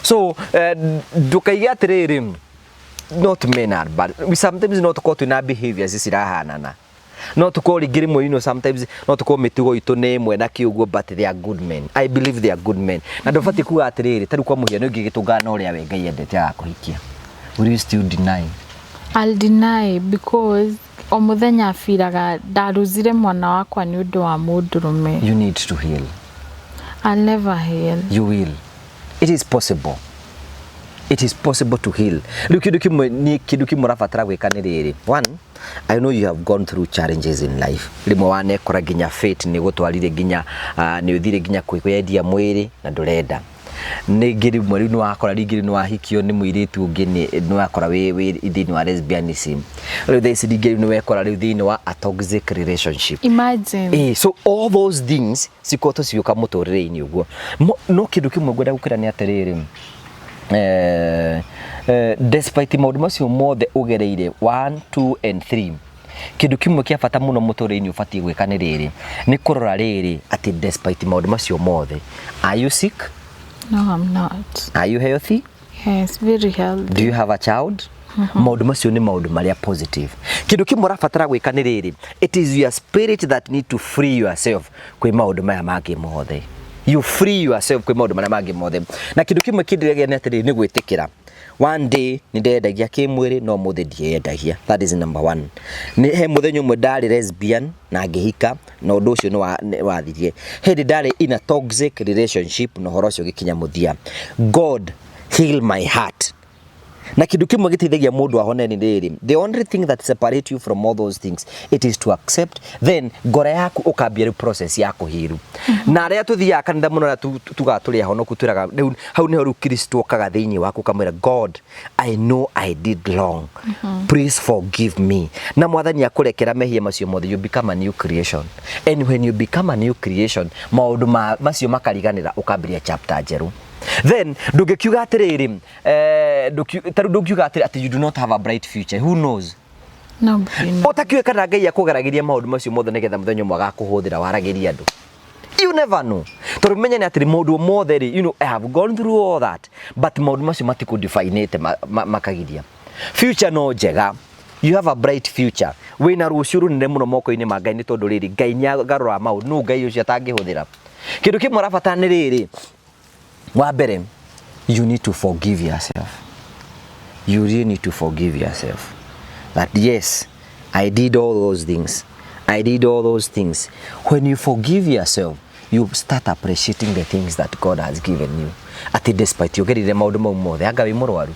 So, ndũkaige atĩrĩrĩ, not men are bad. We sometimes no tũkorwo twĩna behaviors cirahanana. No tũkorwo rĩngĩ rĩmwe, you know, sometimes no tũkorwo mĩtugo itũ nĩ ĩmwe na kĩ ũguo, but they are good men. I believe they are good men. Na ndũbatiĩ kuga atĩrĩrĩ, ta rĩu kwa mũhiano ũngĩgĩtũngana na ũrĩa we Ngai endete agakũhikia. Will you still deny? I'll deny because o mũthenya biraga ndaruzire mwana wakwa nĩ ũndũ wa mũndũrũme. You need to heal. I'll never heal. You will. It is possible. It is possible to heal. Rĩu kĩndũ kĩmwe nĩ kĩndũ kĩmwe ũrabatara gwĩka nĩ rĩrĩ. One, I know you have gone through challenges in life. Rĩmwe wanekora nginya fate nĩ gũtwarire nginya, nĩ ũthire nginya kwĩyendia mwĩrĩ na ndũrenda. Ningĩ rĩmwe rĩu nĩ wakora rĩngĩ nĩ wahikio nĩ mũirĩtu ũngĩ nĩ wakora wĩ thĩinĩ wa lesbianism. Rĩu thaa ici rĩngĩ rĩu nĩ wekora rĩu thĩinĩ wa a toxic relationship. Imagine. So all those things cikoretwo cigĩũka mũtũrĩre-inĩ ũguo. No kĩndũ kĩmwe ngwenda gũkwĩra nĩ atĩrĩrĩ, despite maũndũ macio mothe ũgereire 1, 2 and 3, kĩndũ kĩmwe kĩa bata mũno mũtũrĩre-inĩ ũbatiĩ gwĩka nĩ rĩrĩ, nĩ kũrora rĩrĩ atĩ despite maũndũ macio mothe, are you sick? No, I'm not. Are you healthy? Yes, very healthy. Do you have a child? Maũndũ macio nĩ maũndũ marĩa positive. Kĩndũ kĩmwe ũrabatara gwĩka nĩ rĩrĩ, it is your spirit that need to free yourself kwĩ maũndũ maya mangĩ mothe. You free yourself kwĩ maũndũ marĩa mangĩ mothe. Na kĩndũ kĩmwe kĩndĩragia nĩ atĩrĩrĩ, nĩ gwĩtĩkĩra. One day nĩ ndendagia kĩmwĩrĩ, no mũthĩ ndiendagia. That is number one. Nĩ he mũthenya ũmwe ndarĩ lesbian na ngĩhika, na ũndũ ũcio nĩ wathirie. Hĩndĩ ndarĩ in a toxic relationship, na ũhoro ũcio ũgĩkinya mũthia. God heal my heart. Na kindu kimwe giteithagia mundu ahone ni riri, the only thing that separate you from all those things, it is to accept. Then ngoro yaku ukambia riu process ya kuhiru. Na aria tuthiaga kanitha muno, aria tugaga turi ahonoku, twiraga riu hau niho riu Kristo okaga thiini waku, ukamwira, "God, I know I did wrong, please forgive me." Na Mwathani akurekera mehia macio mothe, you become a new creation. And when you become a new creation, maundu macio makariganira, ukambĩrĩria chapter njerũ. Then ndũngĩkiuga atĩrĩrĩ, tarĩu ndũngiuga atĩrĩ atĩ you do not have a bright future. Who knows? Nobody knows. Ũtakiũĩ kana Ngai akũgeragĩria maũndũ macio mothe nĩgetha mũthenya ũmwe agakũhũthĩra waragĩria andũ. You never know, tondũ menye nĩ atĩrĩ, mũndũ mothe rĩ, I have gone through all that, but maũndũ macio matikũdefinĩte makagiria future no njega. You have a bright future. Wĩna rũciũ rũnene mũno moko-inĩ ma Ngai, nĩ tondũ rĩrĩ, Ngai nĩ agarũraga maũndũ. Nũ Ngai ũcio atangĩhũthĩra? Kĩndũ kĩmwe ũrabatara nĩ rĩrĩ: wa mbere, you need to forgive yourself. You really need to forgive yourself that yes, I did all those things, I did all those things. When you forgive yourself, you start appreciating the things that God has given you, atĩ despite ũgerire maũndũ mau mothe, anga wĩ mũrwaru,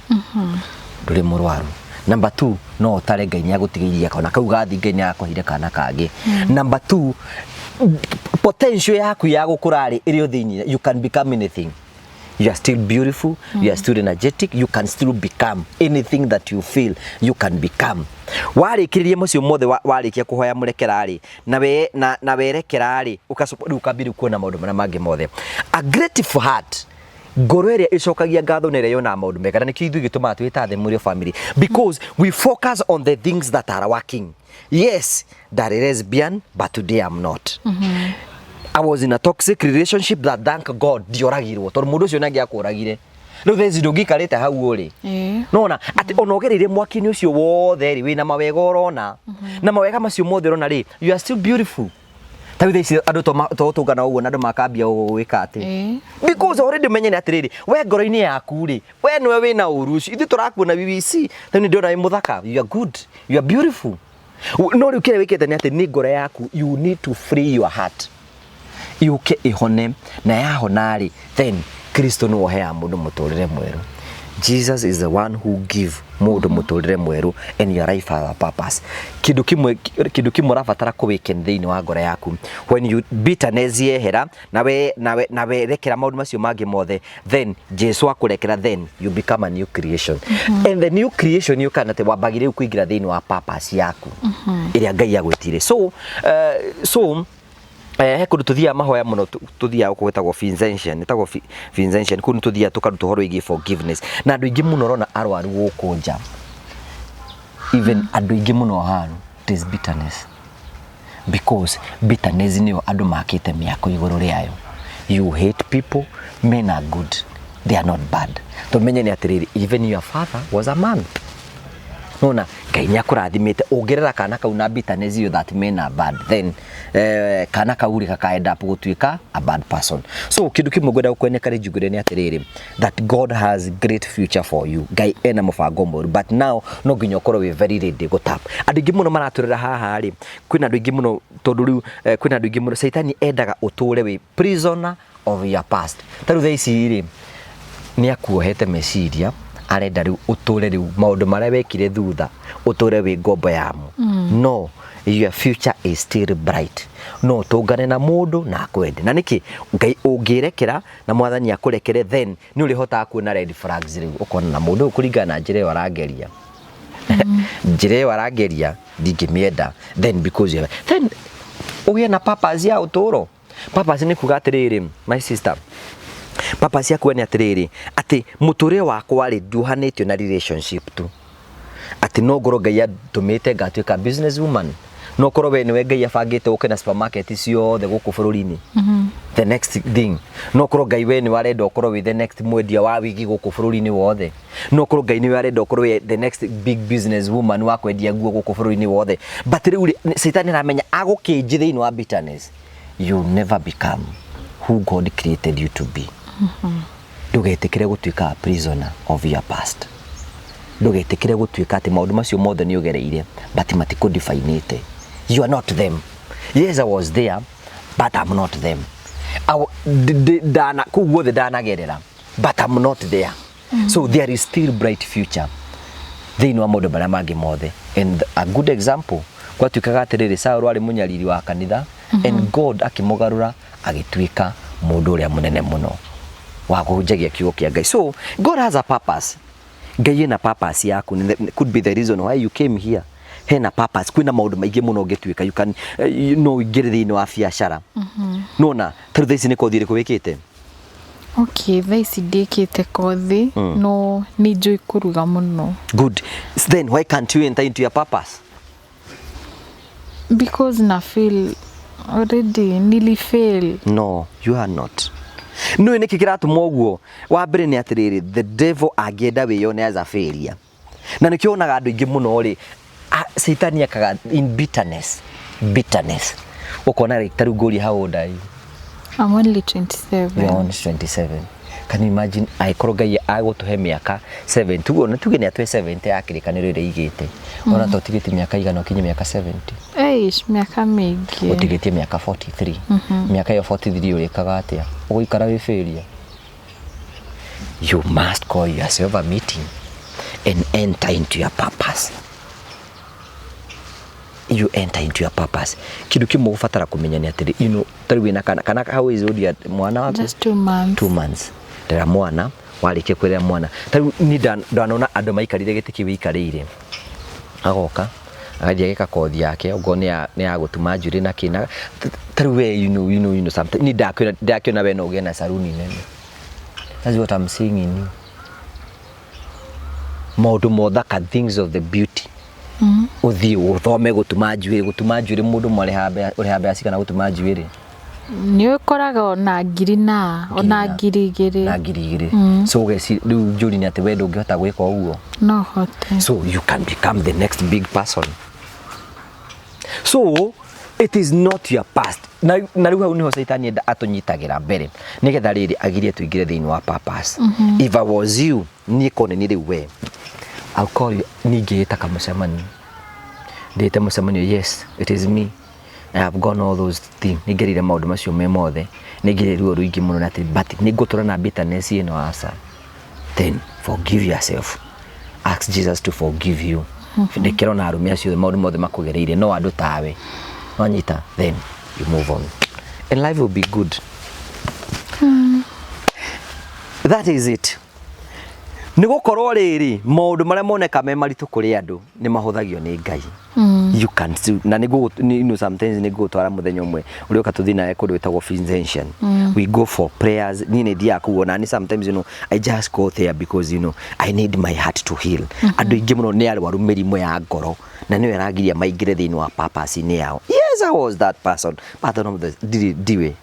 ndũrĩ mũrwaru. Number two, no ũtare Ngai nĩ agũtigĩirie kana kau gathi, Ngai nĩ agakũheire kana kangĩ. Number two, potential yaku ya gũkũra rĩ, ĩrĩ o thĩinĩ. You can become anything. You are still beautiful, you are still energetic, you can still become anything that you feel you can become. Warĩkĩrĩria macio mothe, warĩkia kũhoya mũrekera rĩ, na werekera rĩ, ũgacoka rĩu ũkambia rĩu kuona maũndũ marĩa mangĩ mothe. A grateful heart, ngoro ĩrĩa ĩcokagia ngatho na ĩrĩa yonaga maũndũ mega. Na nĩkĩo ithuĩ gĩtũmaga twĩta The Mũrĩo family, because we focus on the things that are working. Yes, ndarĩ lesbian, but today I'm not. I was in a toxic relationship that, thank God, ndioragirwo, tondũ mũndũ ũcio nĩ angĩakũragire. Rĩu thaa ici ndũngĩikarĩte hau ũrĩ. Nona atĩ ona ũgereire mwaki-inĩ ũcio wothe rĩ, wĩna mawega ũrona, na mawega macio mothe ũrona rĩ, you are still beautiful. Ta rĩu thaa ici andũ to tũngana ũguo na andũ makambia gwĩka atĩ because already menye nĩ atĩrĩrĩ, we ngoro-inĩ yaku rĩ, we nĩwe wĩna ũru ũcio, ithuĩ tũrakuona BBC rĩu nĩ ndĩrona wĩ mũthaka. You are good, you are beautiful. No rĩu kĩrĩa wĩkĩte nĩ atĩ nĩ ngoro yaku, you need to free your heart, yũke ĩhone. Na yahona rĩ, then Kristo nĩwe ũheaga mũndũ mũtũrĩre mwerũ. Jesus is the one who give mũndũ mũtũrĩre mwerũ, and your life has a purpose. Kĩndũ kĩmwe ũrabatara kũwĩken thĩinĩ wa ngoro yaku, when you bitterness yehera na werekera maũndũ macio mangĩ mothe, then Jesu akũrekera, then you become a new creation. And the new creation yũkaga atĩ wambagĩrĩria rĩu kũingĩra thĩinĩ wa purpose yaku ĩrĩa Ngai agwĩtire. So he kũndũ tũthiaga mahoya mũno, tũthiaga gũkũ gwĩtagwo Vincentian, ĩtagwo Vincentian. Kũu nĩ tũthiaga tũkaruta ũhoro wĩgiĩ forgiveness, na andũ aingĩ mũno ũrona arwaru gũkũ nja, even andũ aingĩ mũno haru, it is bitterness, because bitterness nĩyo andũ makĩte mĩako igũrũ rĩayo. You hate people. Men are good, they are not bad. Tũmenye nĩ atĩrĩrĩ, even your father was a man. Nona Ngai nĩ akũrathimĩte, ũngĩrera kana kau na bitterness iyo that men are bad, then kana kau rĩ gaka end up gũtuĩka a bad person. So kĩndũ kĩmwe ngwenda gũkweneka rĩ, njugire nĩ atĩrĩrĩ, that God has great future for you. Ngai ena mũbango mũru, but now no nginya ũkorwo wĩ very ready gũtap. Andũ aingĩ mũno maratũrĩra haha rĩ, kwĩna andũ aingĩ mũno, tondũ rĩu kwĩna andũ aingĩ mũno Caitani endaga ũtũre wĩ prisoner of your past. Ta rĩu thaa ici rĩ, nĩ akuohete meciria, arenda rĩu ũtũre rĩu maũndũ marĩa wekire thutha, ũtũre wĩ ngombo yamo. No your future is still bright. No ũtũngane na mũndũ na akwende, na nĩkĩ Ngai ũngĩrekera na Mwathani akũrekere, then nĩ ũrĩhotaga kuona red flags. Rĩu ũkona na mũndũ ũyũ, kũringana na njĩra ĩyo arangeria, njĩra ĩyo arangeria ndingĩmĩenda. Then because you have, then ũgĩe na purpose ya ũtũũro. Purpose nĩ kuga atĩrĩrĩ, my sister, purpose yaku nĩ atĩrĩrĩ, atĩ mũtũrĩre wakwa rĩ, nduohanĩtio na relationship tu, atĩ no ngorwo Ngai andũmĩte ngatuĩka business woman, no korwo we nĩwe Ngai abangĩte ũke na supermarket ciothe gũkũ bũrũri-inĩ. The next thing, no korwo Ngai we nĩwe arenda ũkorwo wĩ the next mwendia wa wigi gũkũ bũrũri-inĩ wothe, no korwo Ngai nĩwe arenda ũkorwo wĩ the next big business woman wa kwendia nguo gũkũ bũrũri-inĩ wothe. But rĩu rĩ, Satan aramenya agũkĩnji thĩinĩ wa bitterness, you never become who God created you to be. Ndũgetĩkĩre gũtuĩka a prisoner of your past. Ndũgetĩkĩre gũtuĩka atĩ maũndũ macio mothe nĩ ũgereire but matikũdefinĩte. You are not them. Yes, I was there, but I'm not them. Ndana kũu guothe ndanagerera, but I'm not there. So there is still bright future thĩinĩ wa maũndũ marĩa mangĩ mothe. And a good example, gwatuĩkaga atĩrĩrĩ, Saũlũ arĩ mũnyariri wa kanitha and God akĩmũgarũra agĩtuĩka mũndũ ũrĩa mũnene mũno wa kũhunjagia kiugo kĩa Ngai. So God has a purpose. Ngai ena purpose yaku. Could be the reason why you came here. Hena purpose, kwĩna maũndũ maingĩ mũno ũngĩtuĩka. You can, no ũingĩre thĩinĩ wa biacara. Nona tarĩu thaa ici nĩ kothi ĩrĩkũ wĩkĩte? Okay, thaa ici ndĩkĩte kothi, no nĩ njũĩ kũruga mũno. Good. Then why can't you enter into your purpose? Because na feel already nili fail. No, you are not. Nĩũĩ nĩkĩ kĩratũma ũguo? Wa mbere nĩ atĩrĩrĩ, the devil angĩenda wĩyone as a failure. Na nĩkĩo wonaga andũ aingĩ mũno rĩ, caitani akaga in bitterness, bitterness. Ũkona rĩ, ta rĩu ngũrie how old are you? I'm only 27. You are only 27. Can you imagine angĩkorwo Ngai agũtũhe mĩaka 70, tuge ona tuge nĩ atũhe 70 ya kĩrĩkanĩro ĩrĩa igĩte. Ona ta ũtigĩtie mĩaka igana ũkinye mĩaka 70? Eish, mĩaka mĩingĩ. Ũtigĩtie mĩaka 43. Mĩaka ĩyo 43 ũrĩkaga atĩa? Ũgũikara wĩ failure? You must call yourself a meeting and enter into your purpose. You enter into your purpose. Kĩndũ kĩmwe ũgũbatara kũmenya nĩ atĩrĩ, you know, ta rĩu wĩna kana, kana how is old your mwana waku? Just 2 months. 2 months. Rera mwana, warĩkia kwĩrera mwana. Ta rĩu niĩ ndanona andũ maikarĩire gĩtĩ kĩu wĩikarĩire. Agoka, agathiĩ ageka kothi yake, okorwo nĩ ya gũtuma njuĩrĩ na kĩ, na ta rĩu we, you know, sometimes, niĩ ndakĩona we no ũgĩe na saruni nene. That's what I'm seeing in you. Maũndũ mothaka, things of the beauty. Ũthiĩ ũthome gũtuma njuĩrĩ, gũtuma njuĩrĩ mũndũ ũrĩhaga mbeca cigana gũtuma njuĩrĩ? Nĩ ũkoraga ona ngiri na, ona ngiri igĩrĩ. Na ngiri igĩrĩ. So ũgeci, rĩu njũri nĩ atĩ we ndũngĩhota gwĩka ũguo. No hote. So you can become the next big person. So it is not your past. Na rĩu hau nĩho Caitani enda atũnyitagĩra mbere nĩgetha rĩrĩ agirie tũingĩre thĩinĩ wa purpose. If I was you, niĩ kone nĩ rĩu we, I'll call you, ningĩĩta kamũcemanio. Ndĩte mũcemanio, yes, it is me. I have gone all those things. Nĩngereire maũndũ macio me mothe. Nĩngereire ruo rũingĩ mũno na atĩ, but nĩngũtũra na bitterness ĩno aca. Then forgive yourself. Ask Jesus to forgive you. Ndĩkĩrona na arũme acio maũndũ mothe makũgereire, no andũ tawe. Wanyita, then you move on. And life will be good. That is it. Nĩ gũkorwo rĩrĩ, maũndũ marĩa moneka me maritũ kũrĩ andũ nĩ mahũthagio nĩ Ngai. You can still, na nĩ ngũgũ, you know, sometimes nĩ ngũgũtwara mũthenya ũmwe ũrĩũka tũthiĩ nawe kũndũ gwĩtagwo Vincentian. We go for prayers. Niĩ nĩ thiaga kũu ona niĩ sometimes, you know, I just go there because, you know, I need my heart to heal. Andũ aingĩ mũno nĩ arwaru mĩrimũ ya ngoro na nĩyo ĩragiria maingĩre thĩinĩ wa purpose-inĩ yao. Yes, I was that person. But I don't know, ndirĩ, ndiwe.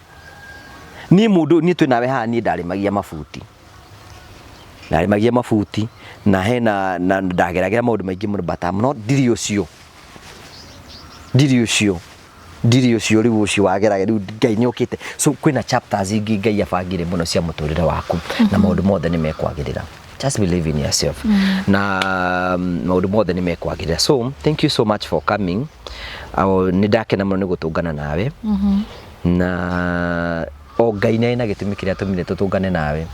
Niĩ mũndũ, niĩ twĩ nawe haha, niĩ ndarĩmagia mabuti. Ndarĩmagia mabuti na hena, na ndageragĩra maũndũ maingĩ mũno, but I'm not, ndirĩ ũcio. Ndirĩ ũcio. Ndirĩ ũcio rĩu ũcio wageraga, rĩu Ngai nĩ okĩte. So kwĩna chapters ingĩ Ngai abangire mũno cia mũtũrĩre waku na maũndũ mothe nĩ mekwagĩrĩra. Just believe in yourself. Na maũndũ mothe nĩ mekwagĩrĩra. So thank you so much for coming. Nĩ ndakena mũno nĩ gũtũngana nawe. Na o Ngai nĩ arĩ na gĩtũmi kĩrĩa atũmire tũtũngane nawe.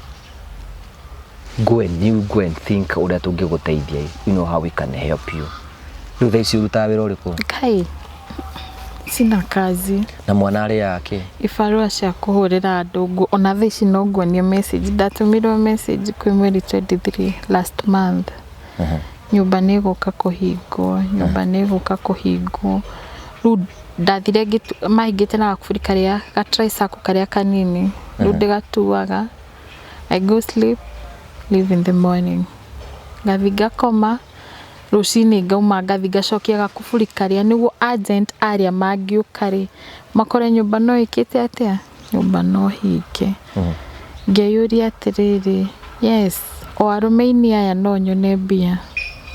Go and you go and think ũrĩa tũngĩgũteithia. You know how we can help you. Rĩu thaa ici ũrutaga wĩra ũrĩkũ? Kai, sina kazi. Na mwana arĩ yake? Ibarũa cia kũhũrĩra andũ nguo. Ona thaa ici no nguonie message. Ndatũmĩrwo message kwĩ mweri 23 last month. Nyũmba nĩ ĩgũka kũhingwo, nyũmba nĩ ĩgũka kũhingwo. Rĩu ndathire mahingĩte na gakuburi karĩa, ga tricycle karĩa kanini. Rĩu ndĩgatuaga. I go sleep, leave in the morning. Ngathi ngakoma, rũcinĩ ngauma ngathi ngacokia gakuburi karĩa nĩguo agent arĩa mangĩũka rĩ, makore nyũmba no ĩkĩte atĩa? Nyũmba no hinge. Ngeyũria atĩrĩrĩ, yes, o arũme-inĩ aya no nyone mbia,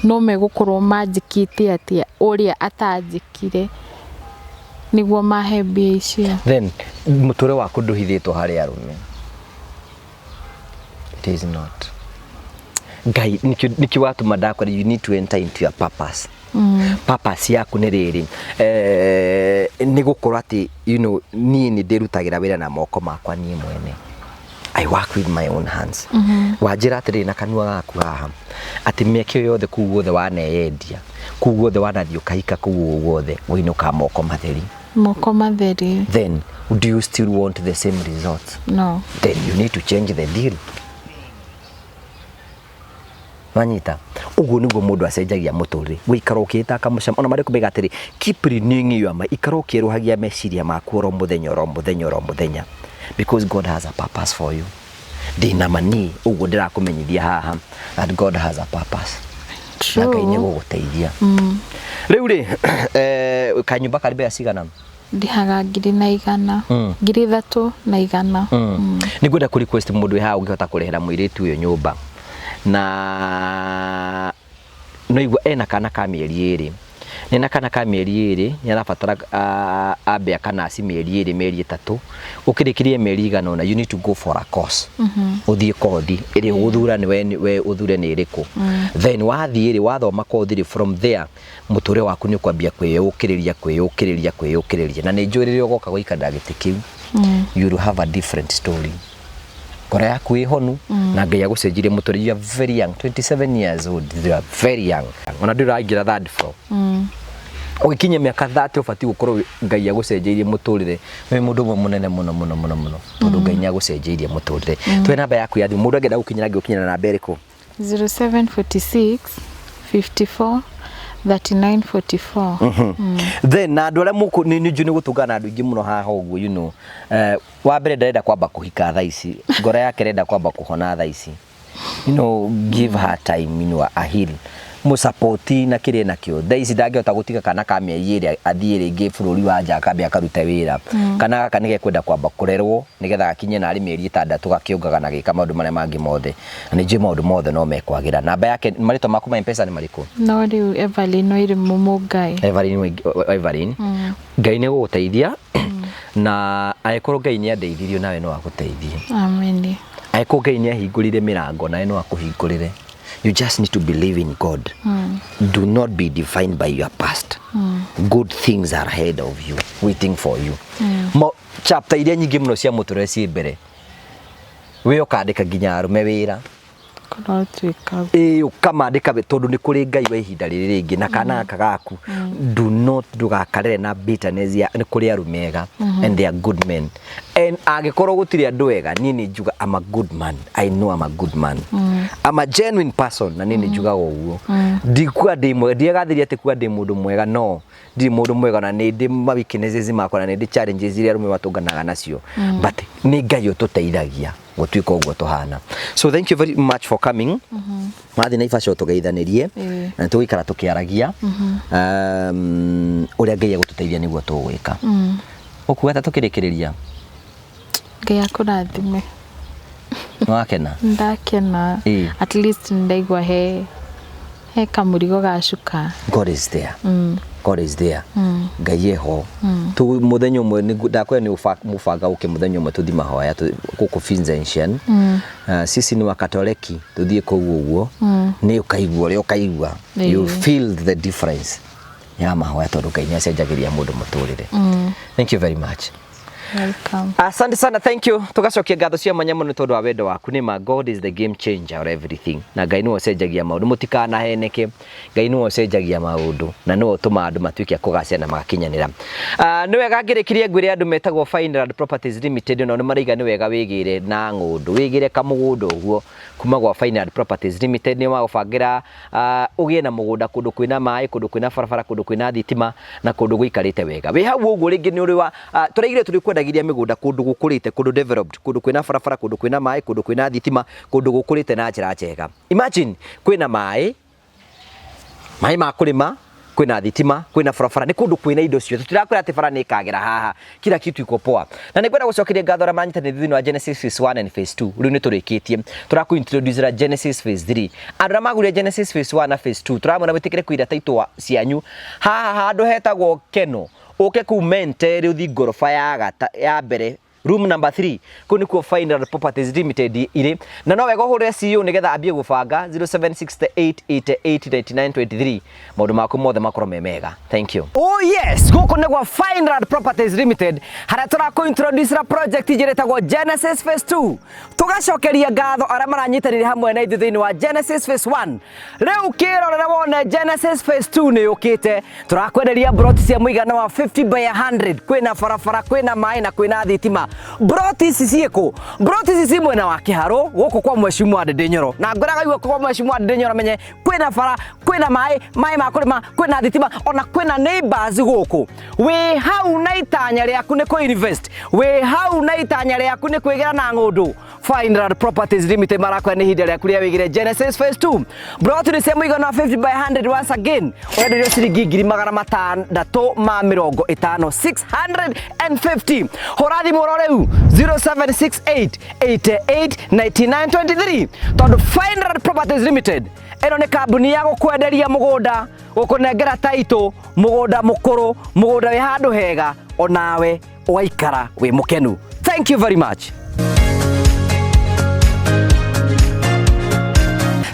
no megũkorwo manjĩkĩte atĩa ũrĩa atanjĩkire nĩguo mahe mbia icio. Then mũtũrĩre waku ndũhithĩtwo harĩ arũme. It is not. Ngai nĩkĩo watũma ndakwĩra you need to enter into your purpose. Purpose yaku nĩ rĩrĩ, nĩ gũkorwo atĩ niĩ nĩ ndĩrutagĩra wĩra na moko makwa niĩ mwene. I work with my own hands. Wanjĩra atĩrĩrĩ na kanua gaku haha atĩ mĩaka ĩyo yothe kũu guothe waneyendia, kũu guothe wanathiĩ ũkahika kũu guothe wainũka moko matheri. Moko matheri. Then do you still want the same results? No. Then you need to change the deal. Wanyita ũguo nĩguo mũndũ acenjagia mũtũrĩre, gũikara ũkĩĩtaka mũcamo. Ona marĩkũ maiga atĩrĩ, keep renewing your mind, ikara ũkĩerũhagia meciria maku oro mũthenya oro mũthenya oro mũthenya, because God has a purpose for you. Ndĩna ma niĩ ũguo ndĩrakũmenyithia haha that God has a purpose na Ngai nĩ gũgũteithia. Rĩu rĩ, kanyũmba karĩ mbeca cigana? Ndĩhaga 1,100. 3,100. Nĩ ngwenda kũ request mũndũ wĩ haha ũngĩhota kũrĩhĩra mũirĩtu ũyũ nyũmba, na no igua ena kana ka mĩeri 2, nĩ na kana ka mĩeri 2, nĩ arabatara ambe akanaci mĩeri 2, mĩeri 3, ũkĩrĩkĩrie mĩeri igana ũna, you need to go for a course. Ũthiĩ kothi ĩrĩa ũgũthura nĩ we ũthure nĩ ĩrĩkũ. Then wathiĩ rĩ, wathoma kothi rĩ, from there mũtũrĩre waku nĩ ũkwambia kwĩyũkĩrĩria, kwĩyũkĩrĩria, kwĩyũkĩrĩria, na nĩ njũĩ rĩrĩa ũgoka gũikarĩra gĩtĩ kĩu, you will have a different story. Ngoro yaku ĩ honu na Ngai agũcenjirie mũtũrĩre. You are very young, 27 years old, you are very young. Ona ndũrĩ ũraingĩra third floor. Ũgĩkinyia mĩaka 30 ũbatiĩ gũkorwo Ngai agũcenjeirie mũtũrĩre. Wĩ mũndũ ũmwe mũnene mũno mũno mũno mũno, tondũ Ngai nĩ agũcenjeirie mũtũrĩre. Tũhe namba yaku ya thimũ, mũndũ angĩenda gũkinyĩra angĩgũkinyĩra na namba ĩrĩkũ? 0746 54 39 44. Then na andũ arĩa mũkũ nĩ njũĩ nĩ gũtũngana na andũ aingĩ mũno haha ũguo, wa mbere ndarenda kwamba kũhika thaa ici, ngoro yake ĩrenda kwamba kũhona thaa ici. Give her time, a heal. Mũsapoti na kĩrĩa nakĩo. Thaa ici ndangĩhota gũtiga kana ka mĩeri 2 athiĩ rĩngĩ bũrũri wa nja akambe akarute wĩra. Kana gaka nĩgekwenda kwamba kũrerwo nĩgetha gakinye narĩ mĩeri 6 gakĩũngaga na gĩka maũndũ marĩa mangĩ mothe. Na nĩ njũĩ maũndũ mothe no mekwagĩra. Namba yake, marĩtwa maku ma M-Pesa nĩ marĩkũ? No rĩu Evelyn Wairimu Mũngai. Evelyn, Evelyn. Ngai nĩ gũgũteithia na angĩkorwo Ngai nĩ andeithirie nawe no agũteithie. Amen. Angĩkorwo Ngai nĩ ahingũrire mĩrango nawe no akũhingũrĩre. You just need to believe in God. Do not be defined by your past. Good things are ahead of you, waiting for you. Mo, chapter iria nyingĩ mũno cia mũtũrĩre ciĩ mbere. We ũkandĩka nginya arũme wĩra. Kũrotuĩka. Ĩĩ, ũkamandĩka tondũ nĩ kũrĩ Ngai wa ihinda rĩrĩ rĩngĩ na kana gaka gaku. Do not, ndũgakarere na bitterness ya nĩ kũrĩ arũme ega and they are good men. And angĩkorwo gũtirĩ andũ ega, niĩ nĩ njuga I'm a good man. I know I'm a good man. I'm a genuine person na niĩ nĩ njugaga ũguo. Ndikuga ndĩ mwega, ndiegathĩria atĩ kuga ndĩ mũndũ mwega, no ndirĩ mũndũ mwega na nĩ ndĩ ma weaknesses makwa na nĩ ndĩ challenges iria arũme matũnganaga nacio. But nĩ Ngai ũtũteithagia gũtuĩka ũguo tũhana. So thank you very much for coming. Wathiĩ Naivasha ũtũgeithanĩrie na tũgũikara tũkĩaragia ũrĩa Ngai egũtũteithia nĩguo tũgwĩka. Ũkuga atĩa tũkĩrĩkĩrĩria? Ngai akũrathime. Nĩwakena? Ndakena. At least ndaigua he kamũrigo gacuka. God is there. God is there. Ngai eho. Tu mũthenya ũmwe ndakwĩra nĩ mũbanga ũke mũthenya ũmwe tũthi mahoya gũkũ Vincentian. Sisi ni Wakatoliki, tũthiĩ kũu ũguo. Nĩ ũkaigua ũrĩa ũkaigua. You feel the difference ya mahoya tondũ Ngai nĩ acenjagĩria mũndũ mũtũrĩre. Thank you very much. Welcome. Asante sana, thank you. Tugacokia ngatho cia mwanya mũno tondũ wa wendo waku. Nĩ ma God is the game changer of everything. Na Ngai nĩwe ũcenjagia maũndũ, mũtikanaheneke. Ngai nĩwe ũcenjagia maũndũ na nĩwe ũtũmaga andũ matuĩke a kũgacĩra na magakinyanĩra. Nĩ wega ngĩrĩkirie ngwĩre andũ metagwo Fineland Properties Limited, nao nĩ maraiga nĩ wega wĩgĩre na ng'ũndũ, wĩgĩre kamũgũnda ũguo kuma gwa Fineland Properties Limited. Nĩ magũbangĩra ũgĩe na mũgũnda kũndũ kwĩna maĩ, kũndũ kwĩna barabara, kũndũ kwĩna thitima na kũndũ gũikarĩte wega. Wĩ hau ũguo rĩngĩ nĩ ũrĩ wa tũraigire tũrĩ kwendagĩria mĩgũnda kũndũ gũkũrĩte, kũndũ developed, kũndũ kwĩna barabara, kũndũ kwĩna maĩ, kũndũ kwĩna thitima, kũndũ gũkũrĩte na njĩra njega. Imagine kwĩna maĩ, maĩ ma kũrĩma, kwĩna thitima, kwĩna barabara, nĩ kũndũ kwĩna indo ciothe. Tũtirakwĩra atĩ bara nĩ ĩkagera haha, kila kitu iko poa. Na nĩ ngwenda gũcokeria ngatho arĩa manyitanĩire thĩinĩ wa Genesis Phase 1 and Phase 2. Rĩu nĩ tũrĩkĩtie, tũrakũ introduce Genesis Phase 3. Andũ arĩa magũrire Genesis Phase 1 na Phase 2, tũramwĩra mwĩtĩkĩre kũira title cianyu haha handũ hetagwo Keno, ũke kũu Mente rĩ ũthiĩ ngoroba ya mbere. Room number 3 kũu nĩkuo Final Properties Limited irĩ, na no wega ũhũrĩre CEO nĩgetha ambie gũbanga 0768889923 maũndũ maku mothe makorwo me mega. Thank you. Oh yes, gũkũ nĩ gwa Fineland Properties Limited harĩa tũrakũ introduce ra project njĩra ĩtagwo Genesis Phase 2. Tũgacokeria ngatho arĩa maranyitanĩire hamwe na ithuĩ thĩinĩ wa Genesis Phase 1. Rĩu kĩrorere wone Genesis Phase 2 nĩ yũkĩte. Tũrakwenderia broti cia mũigana wa 50 by 100, kwĩna barabara, kwĩna maĩ na kwĩna thitima. Broti ici ciĩkũ? Broti ici ci mwena wa Kĩharũ gũkũ kwa Mheshimiwa Ndindi Nyoro, na ngwĩraga igua kwa Mheshimiwa Ndindi Nyoro menye kwĩna bara, kwĩna maĩ, maĩ ma kũrĩma, kwĩna thitima, ona kwĩna neighbors gũkũ. Wĩ hau na itanya rĩaku nĩ kũ invest, wĩ hau na itanya rĩaku nĩ kwĩgĩra na ng'ũndũ. Fineland Properties Limited marakwĩra nĩ ihinda rĩaku rĩa wĩgĩre Genesis Phase 2. Broti nĩ cia mũigana wa 50 by 100, once again ũrenderio ciringi 650,000, 650. Hũra thimũ oro rĩu 0768 88 99 23, tondũ Fineland Properties Limited ĩno nĩ kambuni ya gũkwenderia mũgũnda, gũkũnengera taitũ, mũgũnda mũkũrũ, mũgũnda wĩ handũ hega, onawe ũgaikara wĩ mũkenu. Thank you very much.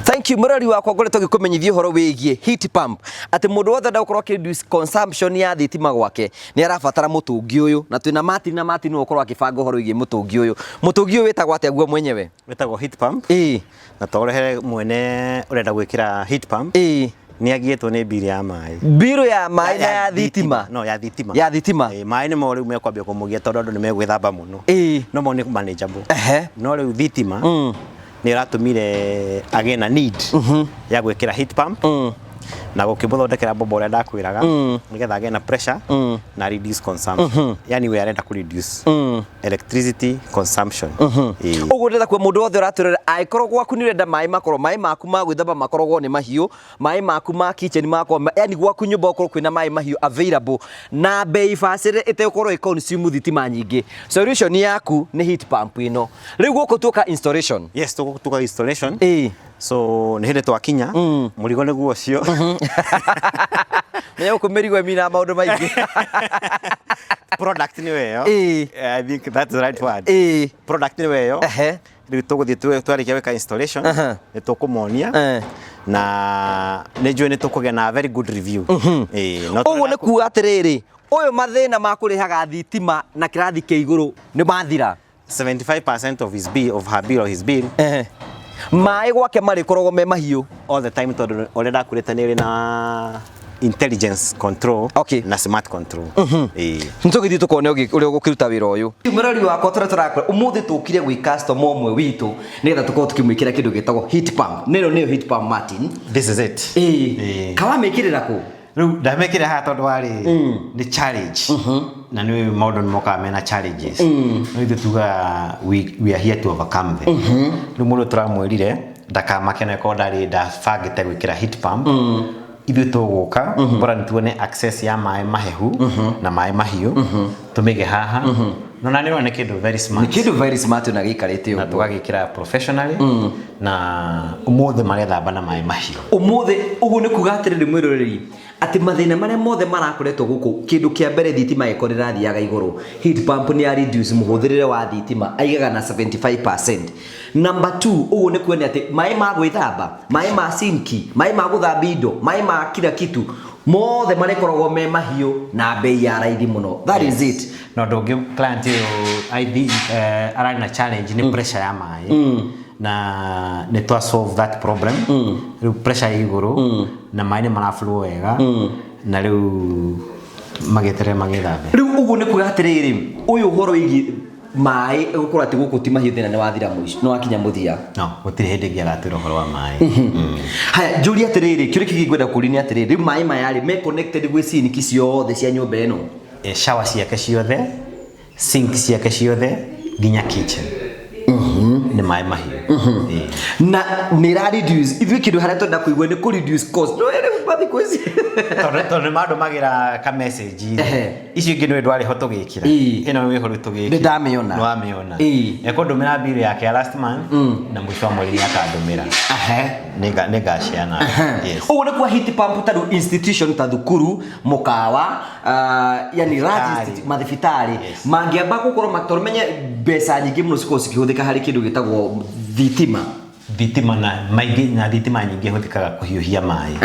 Thank you mũrori wakwa, ngoretwo ngĩkũmenyithia ũhoro wĩgiĩ heat pump, atĩ mũndũ wothe enda gũkorwo akĩ reduce consumption ya thitima gwake nĩ arabatara mũtũngi ũyũ, na twĩna Martin, na Martin nĩwe ũkorwo akĩbanga ũhoro wĩgiĩ mũtũngi ũyũ. Mũtũngi ũyũ wĩtagwo atĩa guo mwenyewe? Wĩtagwo heat pump. Na tũrehere mwene ũrenda gwĩkĩra heat pump nĩ agiĩtwo nĩ mbiri ya maĩ. Mbirũ ya maĩ na ya thitima? No, ya thitima. Ya thitima. Ĩ, maĩ nĩmo rĩu mekwambia kũmũgia tondũ andũ nĩ megwĩthamba mũno. No mo nĩ manageable. No rĩu thitima nĩ ĩratũmire agĩe na need ya gwĩkĩra heat pump na gũkĩmũthondekera mbombo ũrĩa ndakwĩraga nĩgetha agĩe na pressure na reduce consumption, yani we arenda kũ reduce electricity consumption. Ĩĩ. Ũguo ndĩrenda kuga mũndũ wothe ũratwĩrora, angĩkorwo gwaku nĩ ũrenda maĩ makorwo, maĩ maku ma gwĩthamba makoragwo nĩ mahiũ, maĩ maku ma kitchen makorwo, yani gwaku nyũmba gũkorwo kwĩna maĩ mahiũ available na bei bacĩrĩre ĩtegũkorwo ĩ consume thitima nyingĩ, solution yaku nĩ heat pump ĩno. Rĩu gũkũ tuoka installation. Yes, tũgũtuka installation. So nĩ hĩndĩ twakinya, mũrigo nĩguo ũcio. Menya gũkũ mĩrigo ĩminaga maũndũ maingĩ. Product nĩyo ĩyo. I think that's the right word. Product nĩyo ĩyo. Rĩu tũgũthiĩ twarĩkia gwĩka installation nĩ tũkũmonia na nĩ njũĩ nĩ tũkũgĩa na very good review. Ĩĩ, no Ũguo nĩ kuga atĩrĩrĩ, ũyũ mathĩna ma kũrĩhaga thitima na kĩrathi kĩa igũrũ nĩ mathira. 75% of his bill, of her bill or his bill. Maĩ gwake marĩkoragwo me mahiũ all the time, tondũ ũrĩa ndakwĩrĩte nĩ ĩrĩ na intelligence control na smart control. Ĩĩ. Nĩtũgĩthiĩ tũkone ũrĩa ũgũkĩruta wĩra ũyũ. Mũrori wakwa, tũrĩa tũrakora ũmũthĩ tũkire gwĩ customer ũmwe witũ nĩgetha tũkorwo tũkĩmwĩkĩra kĩndũ gĩtagwo heat pump. Nĩno nĩyo heat pump, Martin? This is it. Ĩĩ. Kawamĩkĩrĩra kũ? Rĩu ndamĩkĩra haha tondũ warĩ nĩ challenge, na nĩ maũndũ nĩ mokaga mena challenges, no ithuĩ tugaga we are here to overcome them. Rĩu mũndũ tũramwĩrire ndakamake na korwo ndarĩ ndabangĩte gwĩkĩra heat pump, ithuĩ tũgũka bora nĩ tuone access ya maĩ mahehu na maĩ mahiũ, tũmĩige haha, no na nĩ ũrona nĩ kĩndũ very smart. Nĩ kĩndũ very smart na gĩikarĩte na ũguo. Tũgagĩkĩra professionally na ũmũthĩ marethamba na maĩ mahiũ. Ũmũthĩ ũguo nĩ kuga atĩrĩrĩ mwĩroreri, atĩ mathĩna marĩa mothe marakoretwo gũkũ, kĩndũ kĩa mbere thitima ĩkorwo ĩrathiaga igũrũ, heat pump nĩ ya reduce mũhũthĩrĩre wa thitima, aigaga na 75%. Number 2, ũguo nĩ kuonia atĩ maĩ ma gwĩthamba, maĩ ma sinki, maĩ ma gũthambia indo, maĩ ma kila kitu mothe marĩkoragwo me mahiũ na bei ya raithi mũno. That is it. Na ũndũ ũngĩ, client ũyũ I think ararĩ na challenge nĩ pressure ya maĩ, na nĩ twa solve that problem. Rĩu pressure ĩ igũrũ na maĩ nĩ maraflow wega, na rĩu magĩeterere magĩthambe. Rĩu ũguo nĩ kuga atĩrĩrĩ, ũyũ ũhoro wĩgiĩ maĩ gũkorwo atĩ gũkũ ti mahiũ, thĩna nĩ wathira mũico, nĩ wakinya mũthia. No gũtirĩ hĩndĩ ĩngĩ agatwĩra ũhoro wa maĩ. Haya, njũrie atĩrĩrĩ, kĩũria kĩngĩ ngwenda kũũria nĩ atĩrĩrĩ, rĩu maĩ maya rĩ me connected gwĩ sinki ciothe cia nyũmba ĩno? Shower ciake ciothe, sink ciake ciothe, nginya kitchen nĩ maĩ mahiũ. Ĩĩ. Na nĩ ĩra reduce, ithuĩ kĩndũ harĩa twenda kũigua nĩ kũ reduce cost. No, rĩu Thitima thikũ ici. Tondũ nĩ mandũmagĩra ka message. Icio ingĩ nĩ ndwarĩ ho tũgĩkĩra. Ĩno wĩho rĩu tũgĩkĩra. Nĩ ndamĩona. Nĩ wamĩona. Ekũndũmĩra bill yake ya last month na mũico wa mweri nĩ akandũmĩra. Nĩngaciana. Yes. Ũguo nĩ kwa heat pump ta rĩu institution ta thukuru, mũkawa, yani large Thibitarĩ. Mathibitarĩ Yes. mangĩamba gũkorwo tondũ menye mbeca nyingĩ mũno cikoragwo cikĩhũthĩka harĩ kĩndũ gĩtagwo thitima. Thitima na maingĩ na thitima nyingĩ ihũthĩkaga kũhiũhia maĩ.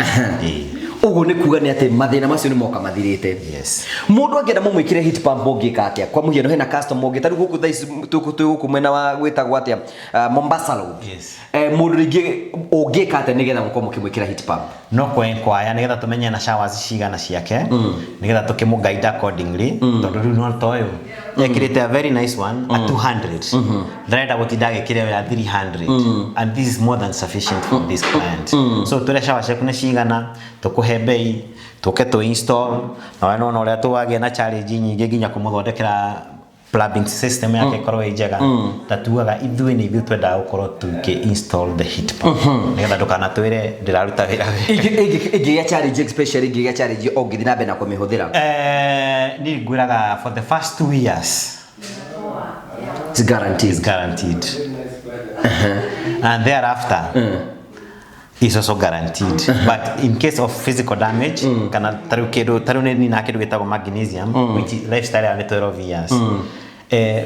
Ĩĩ. Ũguo nĩ kuga nĩ atĩ mathĩna macio nĩ moka mathirĩte. Yes. Mũndũ angĩenda mũmwĩkĩre heat pump ũngĩka atĩa? Kwa mũhiano hena customer ũngĩ ta rĩu gũkũ thaa ici twĩ gũkũ mwena wa gwĩtagwo atĩa, Mombasa Road. Yes. Mũndũ rĩngĩ ũngĩka atĩa nĩgetha mũkorwo mũkĩmwĩkĩra heat pump? No kwenkwaya nĩgetha tũmenye na showers cigana ciake, nĩgetha tũkĩmũ guide accordingly, tondũ rĩu no ta ũyũ ekĩrĩte a very nice one a 200, ndarenda gũtinda agĩkĩra ĩyo ya 300, and this is more than sufficient for this client. So tũrĩa shower ciaku nĩ cigana, tũkũhe bei, tũke tũ install, na we nĩwona ũrĩa tũwagĩa na challenge nyingĩ nginya kũmũthondekera plumbing system yake ĩkorwo ĩ njega. Ta tugaga ithuĩ nĩ ithuĩ twendaga gũkorwo tũkĩ install the heat pump nĩgetha ndũkanatwĩre ndĩraruta wĩra wega. Ĩngĩgĩa challenge, especially ĩngĩgĩa challenge ũngĩthiĩ na mbere na kũmĩhũthĩra? Niĩ ngwĩraga for the first 2 years It's guaranteed. It's guaranteed. And thereafter is also guaranteed. But in case of physical damage, kana tarĩu kĩndũ tarĩu nĩ nina kĩndũ gĩtagwo magnesium, which is lifestyle ya nĩ 12 years.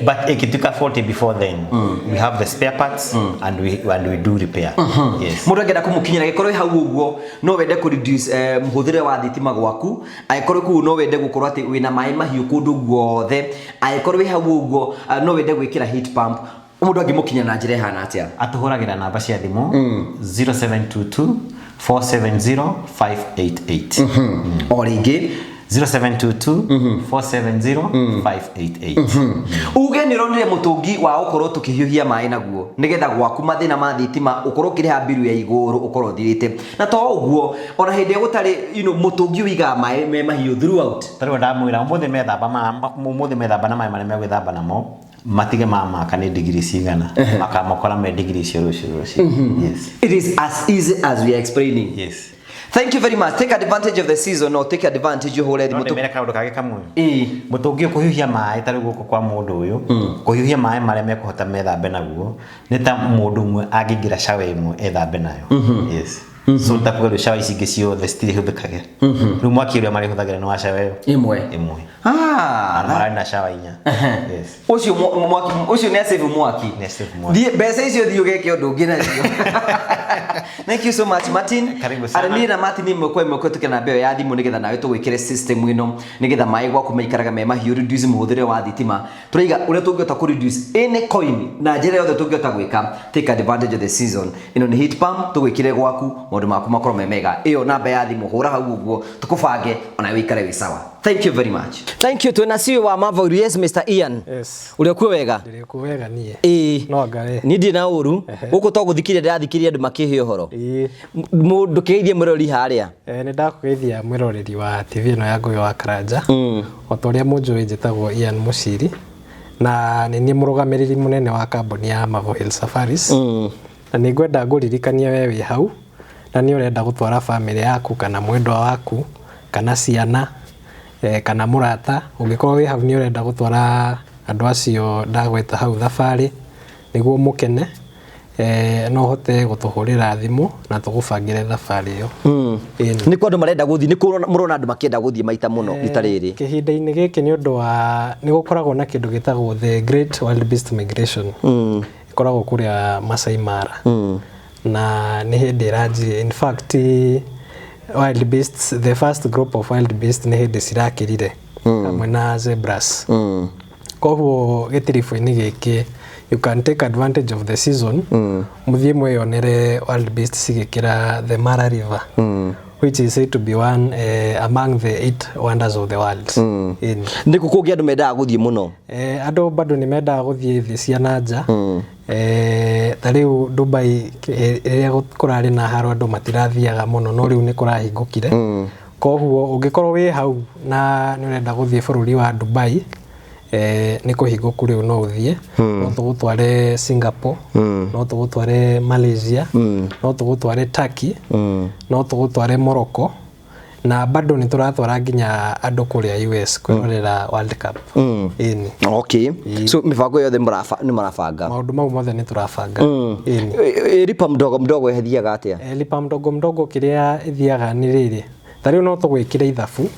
But ikituka 40 before then, we have the spare parts and we do repair. Yes. Mũndũ angĩenda kũmũkinyĩra gĩkorwo hau ũguo no wende kũ reduce mũhũthĩre wa thitima gwaku, angĩkorwo kũu no wende gũkorwo atĩ wĩna maĩ mahiũ kũndũ guothe, angĩkorwo wĩ hau ũguo no wende gwĩkĩra heat pump, mũndũ angĩmũkinya na njĩra ĩhana atĩa? Atũhũragĩra namba cia thimũ 0722 470 588. O rĩngĩ? 0722 470 588. Uge nĩ ũronire mũtũngi wa gũkorwo tũkĩhiũhia maĩ naguo nĩgetha gwaku mathĩna ma thitima ũkorwo ũkĩrĩha mbiru ya igũrũ ũkorwo ũthirĩte, na to ũguo ona hĩndĩ ĩrĩa gũtarĩ mũtũngi ũigaga maĩ me mahiũ throughout. Tarĩu ndamwĩra ũmũthĩ methamba na maĩ marĩa megwĩthamba namo matige mamaka nĩ digiri cigana, makamokora me digiri icio rũciũ rũciũ. Yes. It is as easy as we are explaining. Yes. Thank you very much. Take advantage of the season or take advantage ũhũre No thimũ. ndĩmere kaũndũ kangĩ kamwe. Ĩĩ. Mũtũngi ũkũhiũhia maĩ tarĩu gũkũ kwa mũndũ ũyũ, kũhiũhia maĩ marĩa mekũhota methambe naguo nĩ ta mũndũ ũmwe angĩingĩra shower ĩmwe ethambe nayo. Yes. So ta kuga rĩu shower ici ingĩ ciothe citirĩhũthĩkagĩra. Rĩu mwaki ũrĩa marĩhũthagĩra nĩ wa shower ĩyo Ĩmwe. Ĩmwe. Na mararĩ na shower inya. Yes. Ũcio mwaki ũcio nĩ asave mwaki. Nĩ asave mwaki. Thiĩ mbeca icio thiĩ ũgeke ũndũ ũngĩ nacio. Thank you so much, Martin. Karibu sana. Arĩ niĩ na Martin ĩmwe kwa ĩmwe kũhetũkĩra namba ĩyo ya thimũ nĩgetha nawe tũgwĩkĩre system ĩno nĩgetha maĩ gwaku maikaraga me mahiũ, reduce mũhũthĩre wa thitima. Tũraiga ũrĩa tũngĩhota kũ reduce any coin na njĩra yothe tũngĩhota gwĩka. Take advantage of the season. Ĩno nĩ heat pump tũgwĩkĩre gwaku maũndũ maku makorwo me mega. Ĩyo namba ya thimũ hũra hau ũguo tũkũbange ona wĩikare wĩ sawa. Thank you very much. Thank you. Twĩna CEO wa Marvel. Yes, Mr. Ian. Yes. Ũrĩa kuo wega? Ndĩrĩ kuo wega niĩ. Ĩĩ. No anga Niĩ ndirĩ na ũru. Gũkũ to gũthikĩrĩria ndĩrathikĩrĩria andũ makĩhe ũhoro. Ĩĩ. Mũndũ kĩgeithie mũrori harĩa. Nĩ ndakũgeithia mwĩroreri wa TV ĩno ya Ngũgĩ wa Karanja. O ta ũrĩa mũnjũĩ njĩtagwo Ian Mũciri na nĩ niĩ mũrũgamĩrĩri mũnene wa kambuni ya Marvel Hill Safaris. Na nĩ ngwenda ngũririkanie we wĩ hau na nĩ ũrenda gũtwara bamĩrĩ yaku kana mwendwa waku kana ciana kana mũrata, ũngĩkorwo wĩ hau nĩ ũrenda gũtwara andũ acio ndagweta hau thabarĩ nĩguo mũkene, no ũhote gũtũhũrĩra thimũ na tũgũbangĩre thabarĩ ĩyo. Ĩni. Nĩ kwa andũ marenda gũthiĩ, nĩ kũ mũrona andũ makĩenda gũthiĩ maita mũno rita rĩrĩ? Kĩhinda-inĩ gĩkĩ nĩ ũndũ wa nĩ gũkoragwo na kĩndũ gĩtagwo the Great Wildebeest Migration. Ĩkoragwo kũrĩa Masai Mara. Na nĩ hĩndĩ ĩranjirie. In fact, wildebeests, the first group of wildebeests nĩ hĩndĩ cirakĩrire hamwe na zebras. Koguo gĩtiribũ-inĩ gĩkĩ you can take advantage of the season, mũthiĩ mwĩyonere wildebeests cigĩkĩra the Mara River, which is said to be one among the 8 wonders of the world. Ĩni. Nĩ kũ kũngĩ andũ mendaga gũthiĩ mũno? Andũ bado nĩ mendaga gũthiĩ thĩ cia na nja. Ta rĩu Dubai, rĩrĩa kũrarĩ na haro andũ matirathiaga mũno, no rĩu nĩ kũrahingũkire. Koguo ũngĩkorwo wĩ hau na nĩ ũrenda gũthiĩ bũrũri wa Dubai, nĩ kũhingũku rĩu no ũthiĩ. No tũgũtware Singapore, no tũgũtware Malaysia, no tũgũtware Turkey, no tũgũtware Morocco. Na bado nĩ tũratwara nginya andũ kũrĩa US kwĩrorera World Cup. Ĩni. Okay, so mĩbango yothe nĩ mũrabanga? Maũndũ mau mothe nĩ tũrabanga, ĩni. Lipa mdogo mdogo ĩthiaga atĩa? Lipa mdogo mdogo kĩrĩa ĩthiaga nĩ rĩrĩ, ta rĩu no tũgwĩkĩre ithabu,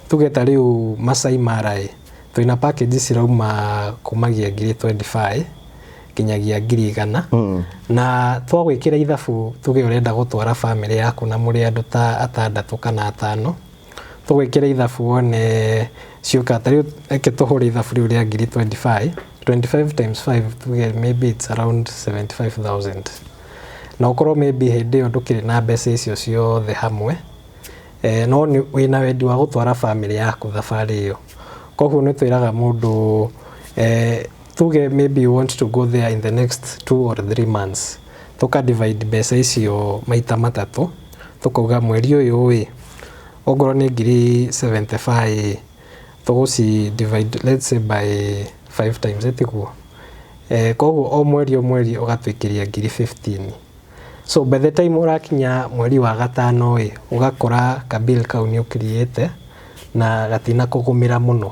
tuge ta rĩu Masai Mara ĩ, twĩna package cirauma kumagia ngiri 25 nginyagia 100,000. Na twagwĩkĩra ithabu, tuge ũrenda gũtwara famĩlĩ yaku na mũrĩ andũ ta atandatũ kana atano, tũgwĩkĩra ithabu wone ciũka. Ta rĩu reke tũhũre ithabu rĩu rĩa ngiri 25. 25 times 5, tuge maybe it's around 75,000, na ũkorwo maybe hĩndĩ ĩyo ndũkĩrĩ na mbeca icio ciothe hamwe, no nĩ wĩna wendi wa gũtwara famĩlĩ yaku thabarĩ ĩyo. Koguo nĩ twĩraga mũndũ, tuge maybe you want to go there in the next 2 or 3 months, tũka divide mbeca icio maita matatũ, tũkauga mweri ũyũ ĩ, ongorwo nĩ ngiri 75, tũgũci divide, let's say, by 5 times, ĩtiguo? Koguo o mweri ũgatwĩkĩria ngiri 15. So by the time ũrakinya mweri wa gatano ĩ, ũgakora kabill kau nĩ ũkiriĩte na gatina kũgũmĩra mũno.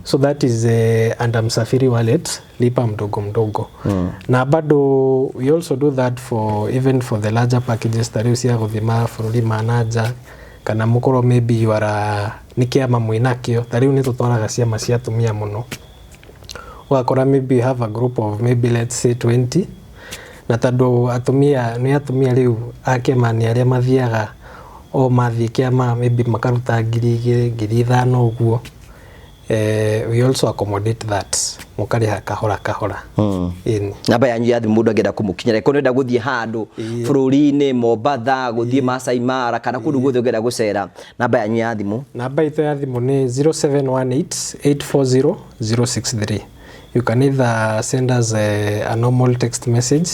So that is under Msafiri Wallet, lipa mdogo mdogo. Na bado we also do that for even for the larger packages, ta rĩu cia gũthiĩ mabũrũri ma nanja, kana mũkorwo maybe you are nĩ kĩama mwĩnakĩo. Ta rĩu nĩ tũtwaraga ciama cia atumia mũno, ũgakora maybe you have a group of maybe, let's say, 20, na tondũ atumia nĩ atumia rĩu a kĩama nĩ arĩa mathiaga o mathiĩ kĩama maybe makaruta 2,000, 5,000 ũguo, we also accommodate that, mũkarĩha kahora kahora. Ĩni. Namba yanyu ya thimũ mũndũ angĩenda kũmũkinyĩra, ĩkorwo nĩenda gũthiĩ handũ bũrũri-inĩ, Mombatha, gũthiĩ Masai Mara, kana kũndũ guothe ũngĩenda gũcera, namba yanyu ya thimũ? Namba itũ ya thimũ nĩ 0718 840 063. You can either send us a normal text message,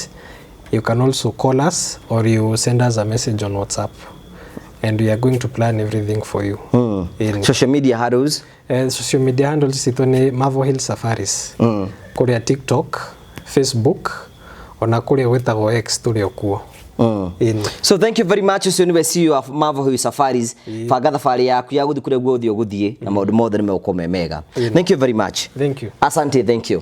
you can also call us, or you send us a message on WhatsApp, and we are going to plan everything for you. Ĩni. Social media handles? Social media handles citũ nĩ Marvel Hill Safaris kũrĩa TikTok, Facebook, ona kũrĩa gwĩtagwo X tũrĩ o kuo. Ĩni. So thank you very much. Ũcio nĩwe CEO of Marvel Hill Safaris. Banga thabarĩ yaku ya gũthiĩ kũrĩa guothe ũgũthiĩ na maũndũ mothe nĩ megũkorwo me mega. Thank you very much. Thank you. Asante, thank you.